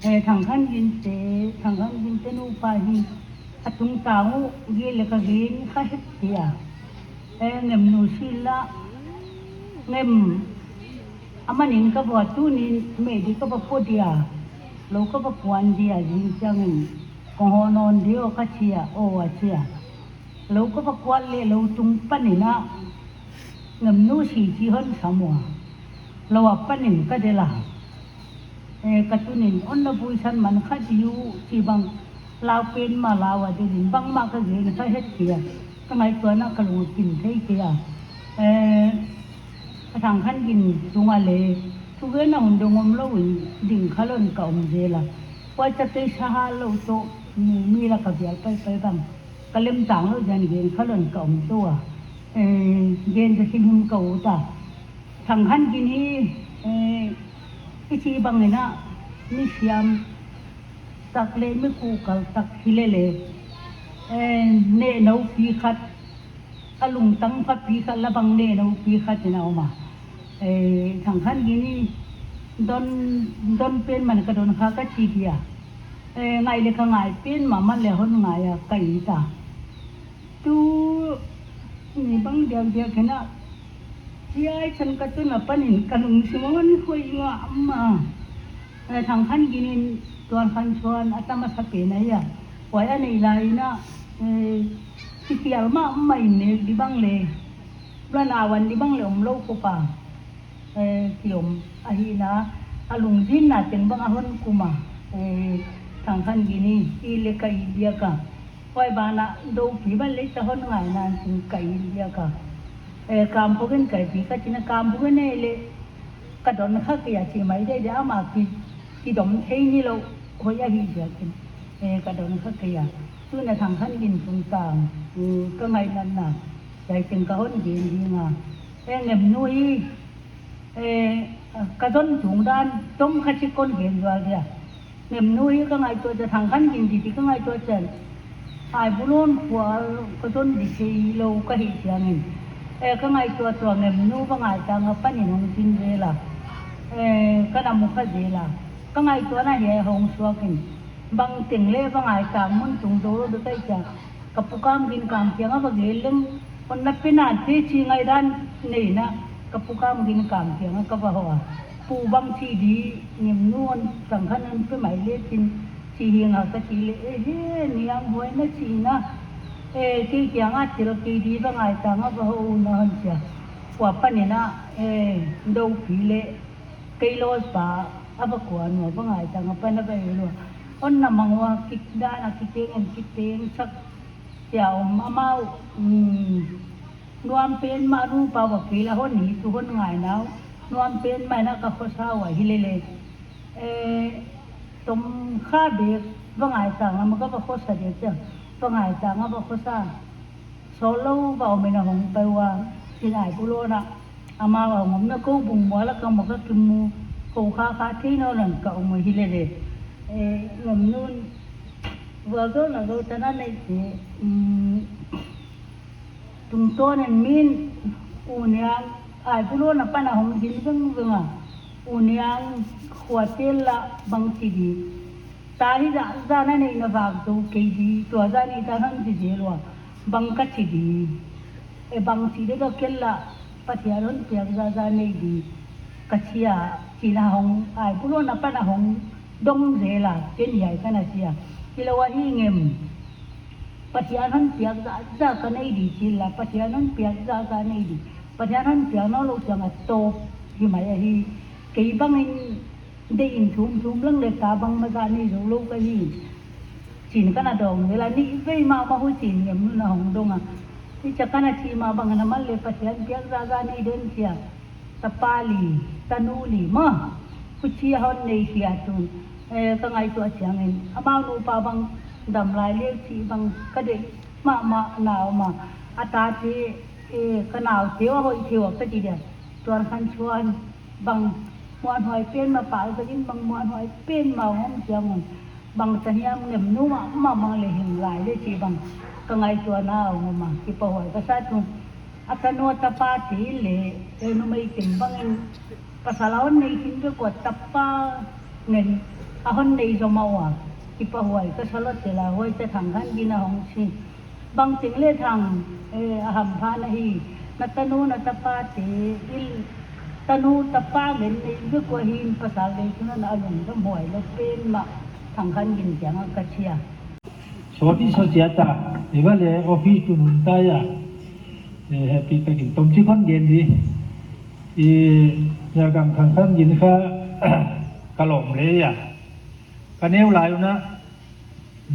Eh, Thangkhanginte, Thangkhanginte nupa hi a tungtang uh gel le ka gen kha het kei a. Eh, Ngemnu si la, Ngem, amanin ka va tu nin meh di ka va pua dia, lou ka va kuan dia, zing chiangin kong hon nawn di aw ka chi a, aw a chi a. Lou ka va kuan le lou tung panin a Ngemnu si chi hon sam ua, lou a panin ka del a. Eh, ka tun in hon na buaisan man kha di uh chi bang, lau pen mah lau a del in bangmah ka gen kha het kei a. Ka ngaihtuahna ka lungkim thei kei a. Eh, ka Thangkhangin tung a le, thugenna hun dong om lou in ding kha lou in ka om zel a. Huai chak kei sa ha lou toh, mi, mi la ka bial paipai bang, ka lemtang lou ziakin gen kha lou in ka om tou a. Eh, gen zaw himhim ka ut a. Thangkhangin hi, eh, i chih bangin a, mi siam tak le mi kuhkal tak hi lele. Eh, nehno pi khat, a lungtang pha pi khat la bang nehno pi khat in a om a. Eh, Thangkhangin hi don, don pen man ka don kha ka chi dia. Eh, ngai le ka ngai pen mahmah le hon ngai a ka it a. Tu ni bang diakdiak in a, hiai chan ka tun apanin ka lungsim a hon khoih mahmah. Eh, Thangkhangin tuan khan chuan a tam a sa pen a hia. Huai a neih lai in a, eh, kitial mahmah in nek di bang le, blan a wan di bang le om lou khop a. Eh, ki om ahi na, a lungzinna teng bang a hon kum a. Eh, Thangkhangin hi, i le ka it diak a. Huai banah dou pi bang le ta hon ngai nan sin ka it diak a. Eh, Kamphukin kai pi ka chin a, Kamphukin nei le ka don kha kei a chi mai de de ama ki, ki dom thei ni lou hoih ahi diakin. Eh, ka don kha kei a. Tun a Thangkhangin tungtang, mm, ka ngaihna na, hiai teng ka hon gen ding a. Eh, Ngemnu hi, eh, ka zon tung dan tom kha chi kon gen zual dia. Ngemnu hi ka ngaihtuah chiah Thangkhangin di di ka ngaihtuah chiah. Aibulon khua ka zon di thei lou ka hih chiangin. Eh, ka ngaihtuah tuah Ngemnu bang aitang apanin hong zin zel a. Eh, ka na mu kha zel a. Ka ngaihtuahna hiai hong suak in. Bang teng le bang aitang mun tung zou lou di ka hih chiang. Ka pu Kamgin kam kiang a va gel leng, hon na pe nan te chi ngaihdan nei na, ka pu Kamgin kam kiang a ka va hoh a. Pu bang chi di, Ngemnu hon Thangkhan hon pe mai le chin chi hi nga ka chi le, eh, he, niang huai na chi na. Eh, kei kiang a tel kei di bang aitang a va hoh un a hon chi a. Huai panin a, eh, dou pi le, kei lawlpa a va kuan ua, bang aitang apan a va el ua. Hon na mang ua, kik dan a kiteng en kiteng sak. Tia om amau, mm, nuam pen mah nupa va kei la hon hi tu hon ngai nau. Nuam pen mah na ka khosa ua hi lele. Eh, tom kha bek, bang aitang a ma ka va khosa de tia. Bang aitang a va khosa. Sawl lou va om in a hong pai ua, chin Aibulon a. Amau a hong om na kou bung mual a ka muk a kimu, kou kha kha thei nawn a ka om hi lele. Eh, Ngemnu'n, vualzawlna zou tan a nei te, mm, tungtawn in min, U Niang, Aibulon apan a hong zin vengveng a. U Niang, khua tel la bang chi di. Ta hi zahzah na neihna vak zou kei di, tua zah ni ta hon chi zel ua. Bang ka chi di. E bang chi de ka kel la, Pathian hon piak zahzah nei di. Ka chi a, chi la hong, Aibulon apan a hong dong zel a, ken hiai ka na chi a. Hilou a hi Ngem. Pathian hon piak zahzah ka nei di chi la, Pathian hon piak zahzah nei di. Pathian hon piak nawn lou chiang a tawp hi mai ahi. Kei bangin deih in thumthum lang le ta bang mazah nei zou lou ka hi. Chin ka na dong zel a, nih vei mahmah huchiin Ngemnu'n a hong dong a. Hichia ka na chi mah bangin a man le Pathian piak zahzah nei den chi a. Tapa li, tanu li maw. Huchia hon nei hi a tun. Eh, ka ngaihtuah chiangin. Amau nupa bang dam lai le chi bang ka deih mahmah na om a. A tate, eh, ka naute uh a hoih thei ua ka chi dia. Tuan khan chuan bang muanhuai pen mah pal zakin bang muanhuai pen mah om chiang un. Bang ta hiam Ngemnu mahmah mang le hing lai le chi bang ka ngaihtuahna a om a, kipahuai ka sa tu. A tanu a tapa te le, eh, numei teng bangin Pasal a hon nei khin vek ua, tapa ngen a hon nei zomah ua, kipahhuai ka sa lawtel a, huai ta Thangkhanggin a hong chi. Bangteng le Thang, eh, a hampha na hi, na tanu na tapate, i tanu tapa ngen nei vek ua hi'n, pasal nei khin a lungdam huai lou pen mah, Thangkhanggin kiang ah ka chi a. Sawti sa chia ta, i va le office tun hun ta ia. Eh, happy takin tomchik hon gen di. I, ia Gang Thangkhanggin kha ka lawm le ia. Ka neu lai un a,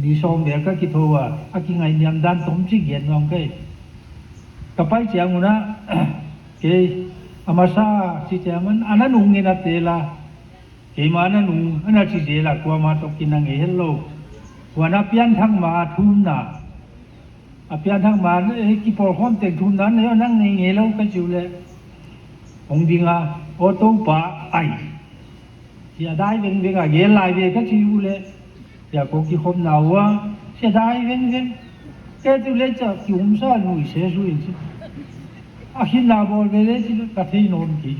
ni sawm bel ka kitho ua, a kingaihniam dan tomchik gen nuam ka hi. Ka pai chiang un a, kei, a masa chi chiang un, ana nung ngen a tel a. Keimah na nung, ana chi zel a, kuamah toh kin a ngei het lou. Huan a pianthak ma thumna. A pianthak ma, eh, kipawl khawm teng thumna, na nang ngei ngei lou ka chi uleh. Hong ding a, auto pa, ai. Sia dai vengveng a, gel lai ve ka chi uleh. Ia kou kikhopna ua, sia dai vengveng. Kei tu leh cha ki um sa nui se su in chi. A hinna bawl ve le chi ka thei nawn kei.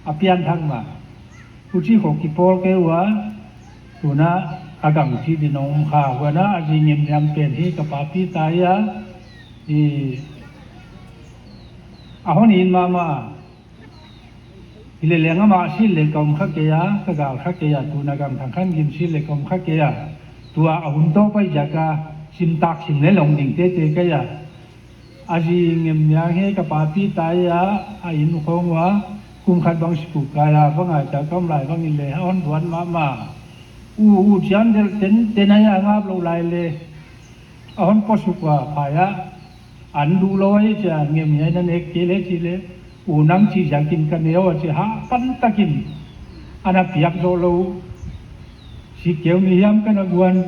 A pianthak ma. Huchi khawng kipawl kei ua, tun a a gang chi din a om kha, huan a zi ngemngiam pen hi ka papi ta ia, i, a hon in mahmah. Hileleng amah sil le ka om kha kei a, ka gal kha kei a, tun a Gang Thangkhanggin sil le ka om kha kei a. Tua a hun tawp a ziak a, sim tak sim le lawng ding teitei ka hi a. A zi ngemngiam hi ka papi ta ia, a inn khawng ua, kum khat bang school kai a, bang a ta kam lai bang in le, a hon duat mahmah. U, u chian del ten, ten a ia ngap lou lai le, a hon pawsuk ua, phai a, an duh lou a hi chia, ngemngiam na nek kei le chi le, u nang chi ziakin ka neu a chi ha, pan takin, ana piak zou lou, si keu ni hiam ka na guan,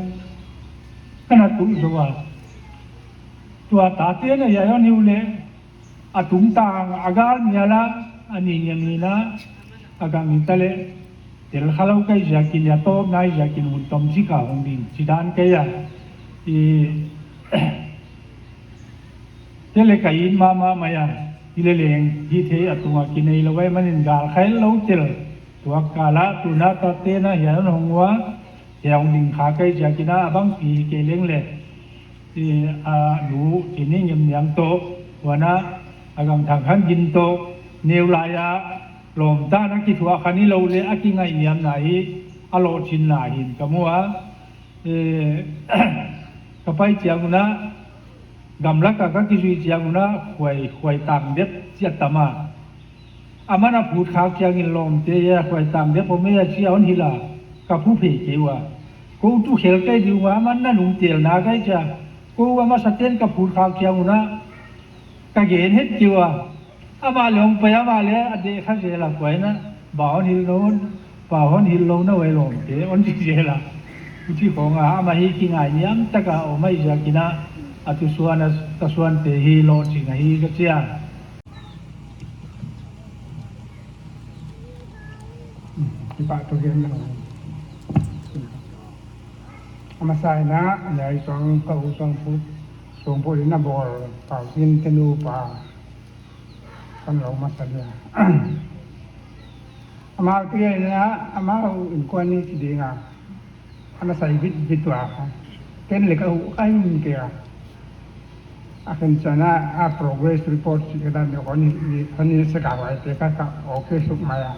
ka na tuh zou a. Tua tate na ia hon hi uleh, a tungtang a gal mial a, a ni ngiam hi na, a gang hi ta leh, tel kha lou ka hi ziakin, ia tawpna hi ziakin, hun tomchik a hong ding, chi dan ka hi a. I, te le ka in mahmah mai a, hileleng, hithei a tung a kinei lou vai manin gal kha lou tel, tua kal a, tun a tate na ia hon hong ua, ia hong ding kha ka hi ziakin a, a bangpi kei leng le. I, a, nu, i ni ngemngiam toh, huan a, a Gang Thangkhanggin toh, neu lai a, lawmta na kithuah kha ni lou le, a kingaihniamna hi, a lohchinna hi'n ka mu a. I, ka pai chiang un a, gamlak a ka kizui chiang un a, huai, huai tang dep chia tam a. Aman a phut khak chiangin lawmte ia, huai tang dep om e a chi a hon hilh a, ka phu phei kei ua. Kou tu khel kei di ua, aman na nung tel na ka hi chia. Kou a masa ten ka phut khak chiang un a, ka gen het kei ua. Amah le hong pai, amah le a deh kha zel a kuai na. Ba hon hilh lou, ba hon hilh lou na huai lawmte, hon chi zel a. Huchi khawng a, amah hi kingaihniam tak a om a hi ziakin a, a tu suan a, ka suante hi lohching a hi ka chi a. Kipak thu gen lou. A masa in a, hiai suang ka u suang put, suang put in a bawl, Pau Sin te nupa, kan lou masa dia. Amau te in a, amau innkuan ni chi ding a. Ana sai bit bit ua. Ken le ka u ka in ke a. A khen chiang a, a progress report chi ka dan de hon ni, hon ni sa ka wai te ka ka okay suk mai a.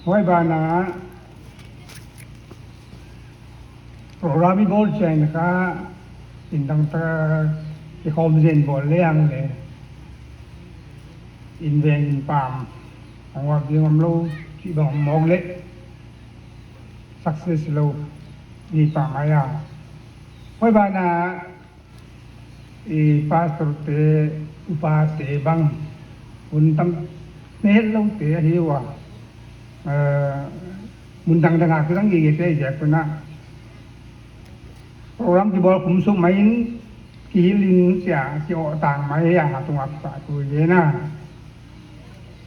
Huai ban a, program i bawl chiang kha, in dang ta, i khawm zen bawl le ang le. In veng in pam, ang wa ding om lou, chi bang mawk le. Success lou, ni pam a ia. Huai ban a, i pastor te, upa te bang, hun tam, ne lou te hi ua. Eh, mun dang dang a kidang gige te ziak un a. Program kibawl kum suk mai in, kihilh in chia, ki-awh tang mai a, a tung a kipah thu gen a.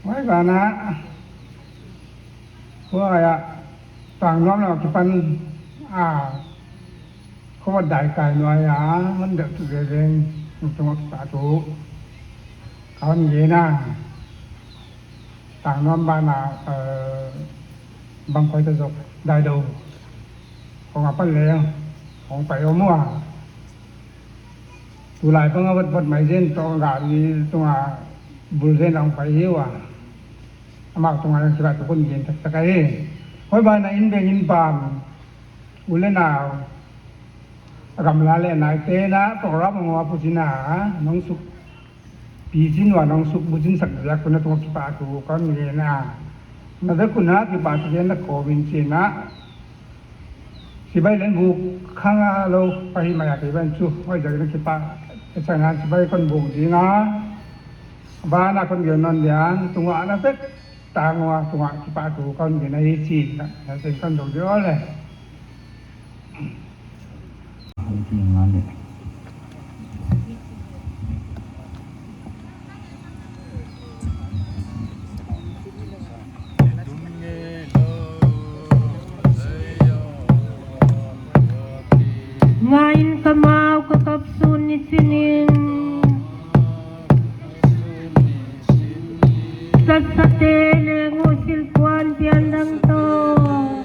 Huai ban a, huai a, tang nuam lou kipan a, khawm dai kai nuai a, hon deuh tu ve veng, a tung a kipah thu. Ka hon gen a. Tangnuam banah, eh, bangkoi ta zok dai dou. Kong apan leng, kong pai om ua. Tulai bang a vat vat mai zen toh gari tunga bul zen a hong pai hi ua. Amau tunga leng kila tu kon gen tak tak ahi. Hoi banah in beng in pam. U le nau, a gamla le naite na program a ngua pu chin a, nong suk pi chin ua, nong suk bu chin sak ziak un na tung kipahthu kon gen a. Na vek un na kipahthu gen na kawm in chin a. Sibai len bu khang a lou pahih mai a kei ban chu, hoi ziak in kipak e chang a sibai kon buk ding a. Banah kon gen non dian, tunga na vek Tangnuam tunga kipahthu kon gen ahi chi, na, na sen kon dong di ole. Ngai in ka mau ka kap sun ni sinin. Satsate leng u silpuan pian dang toh.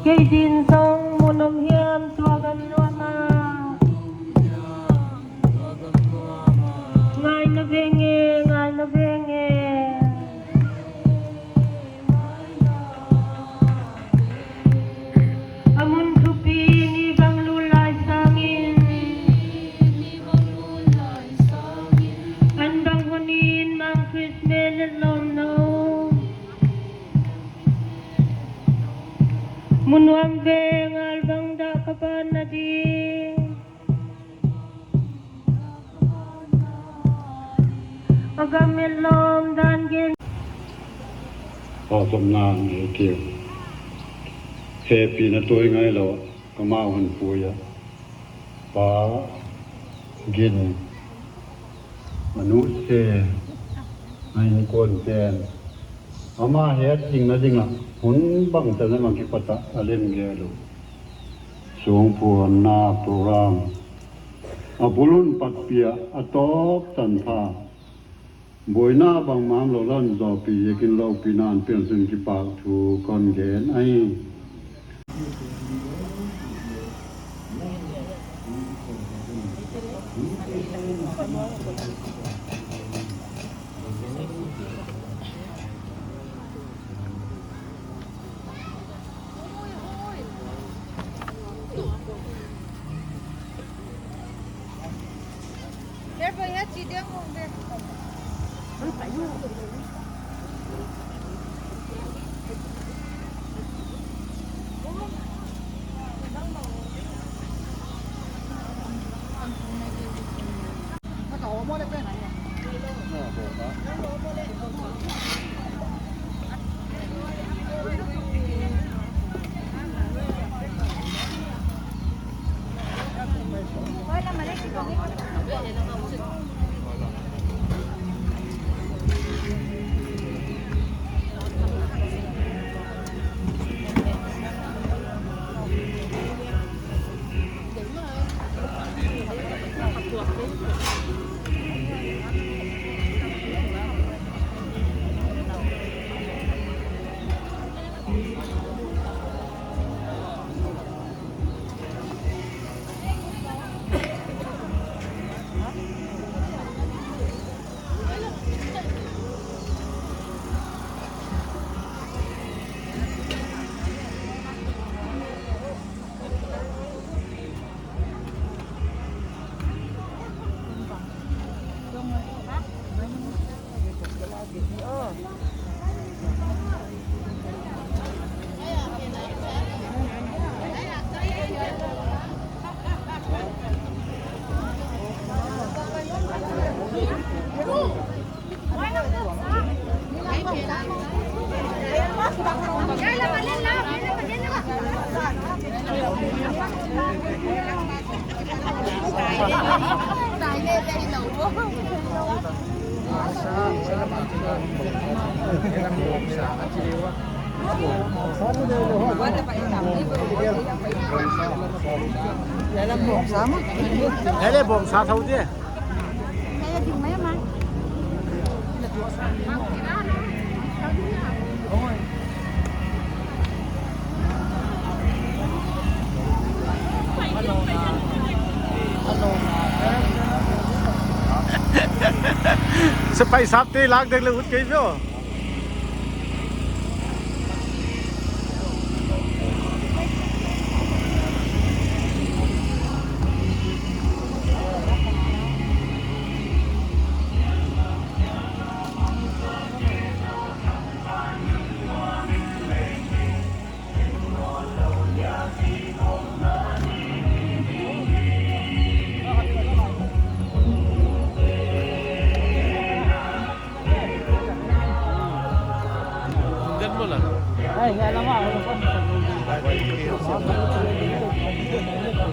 Kei din zong mun om hiam tua gam nuam a. Ngai na veng e, ngai na veng e. A mun thupi ni bang lul lai sangin. An bang hun in mang Christmas le lom no. Mun nuam veng al bang dah ka pan na di. A gam met lom dan gen. Pha zom na ngei kei. Hehpihna tuai ngai lou, ka mau hon pui a. Pa gin, a nu se, a inkuan ten. Ama het ding na ding a, hun bang tan a mang kipat a a lem gel uh. Sungphuanna program. A bul un patpih a, a tawp tan pha. Buaina bangmah lou lan zawpi ziakin loupina hon piak sun kipahthu kon gen ahi. Ele bom sa thau de. Te paisap te lak dek le ut kei vio.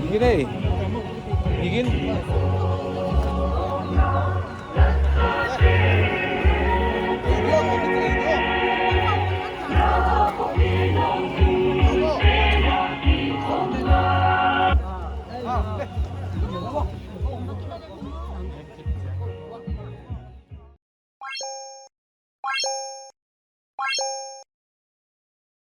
Gini deh. Gini.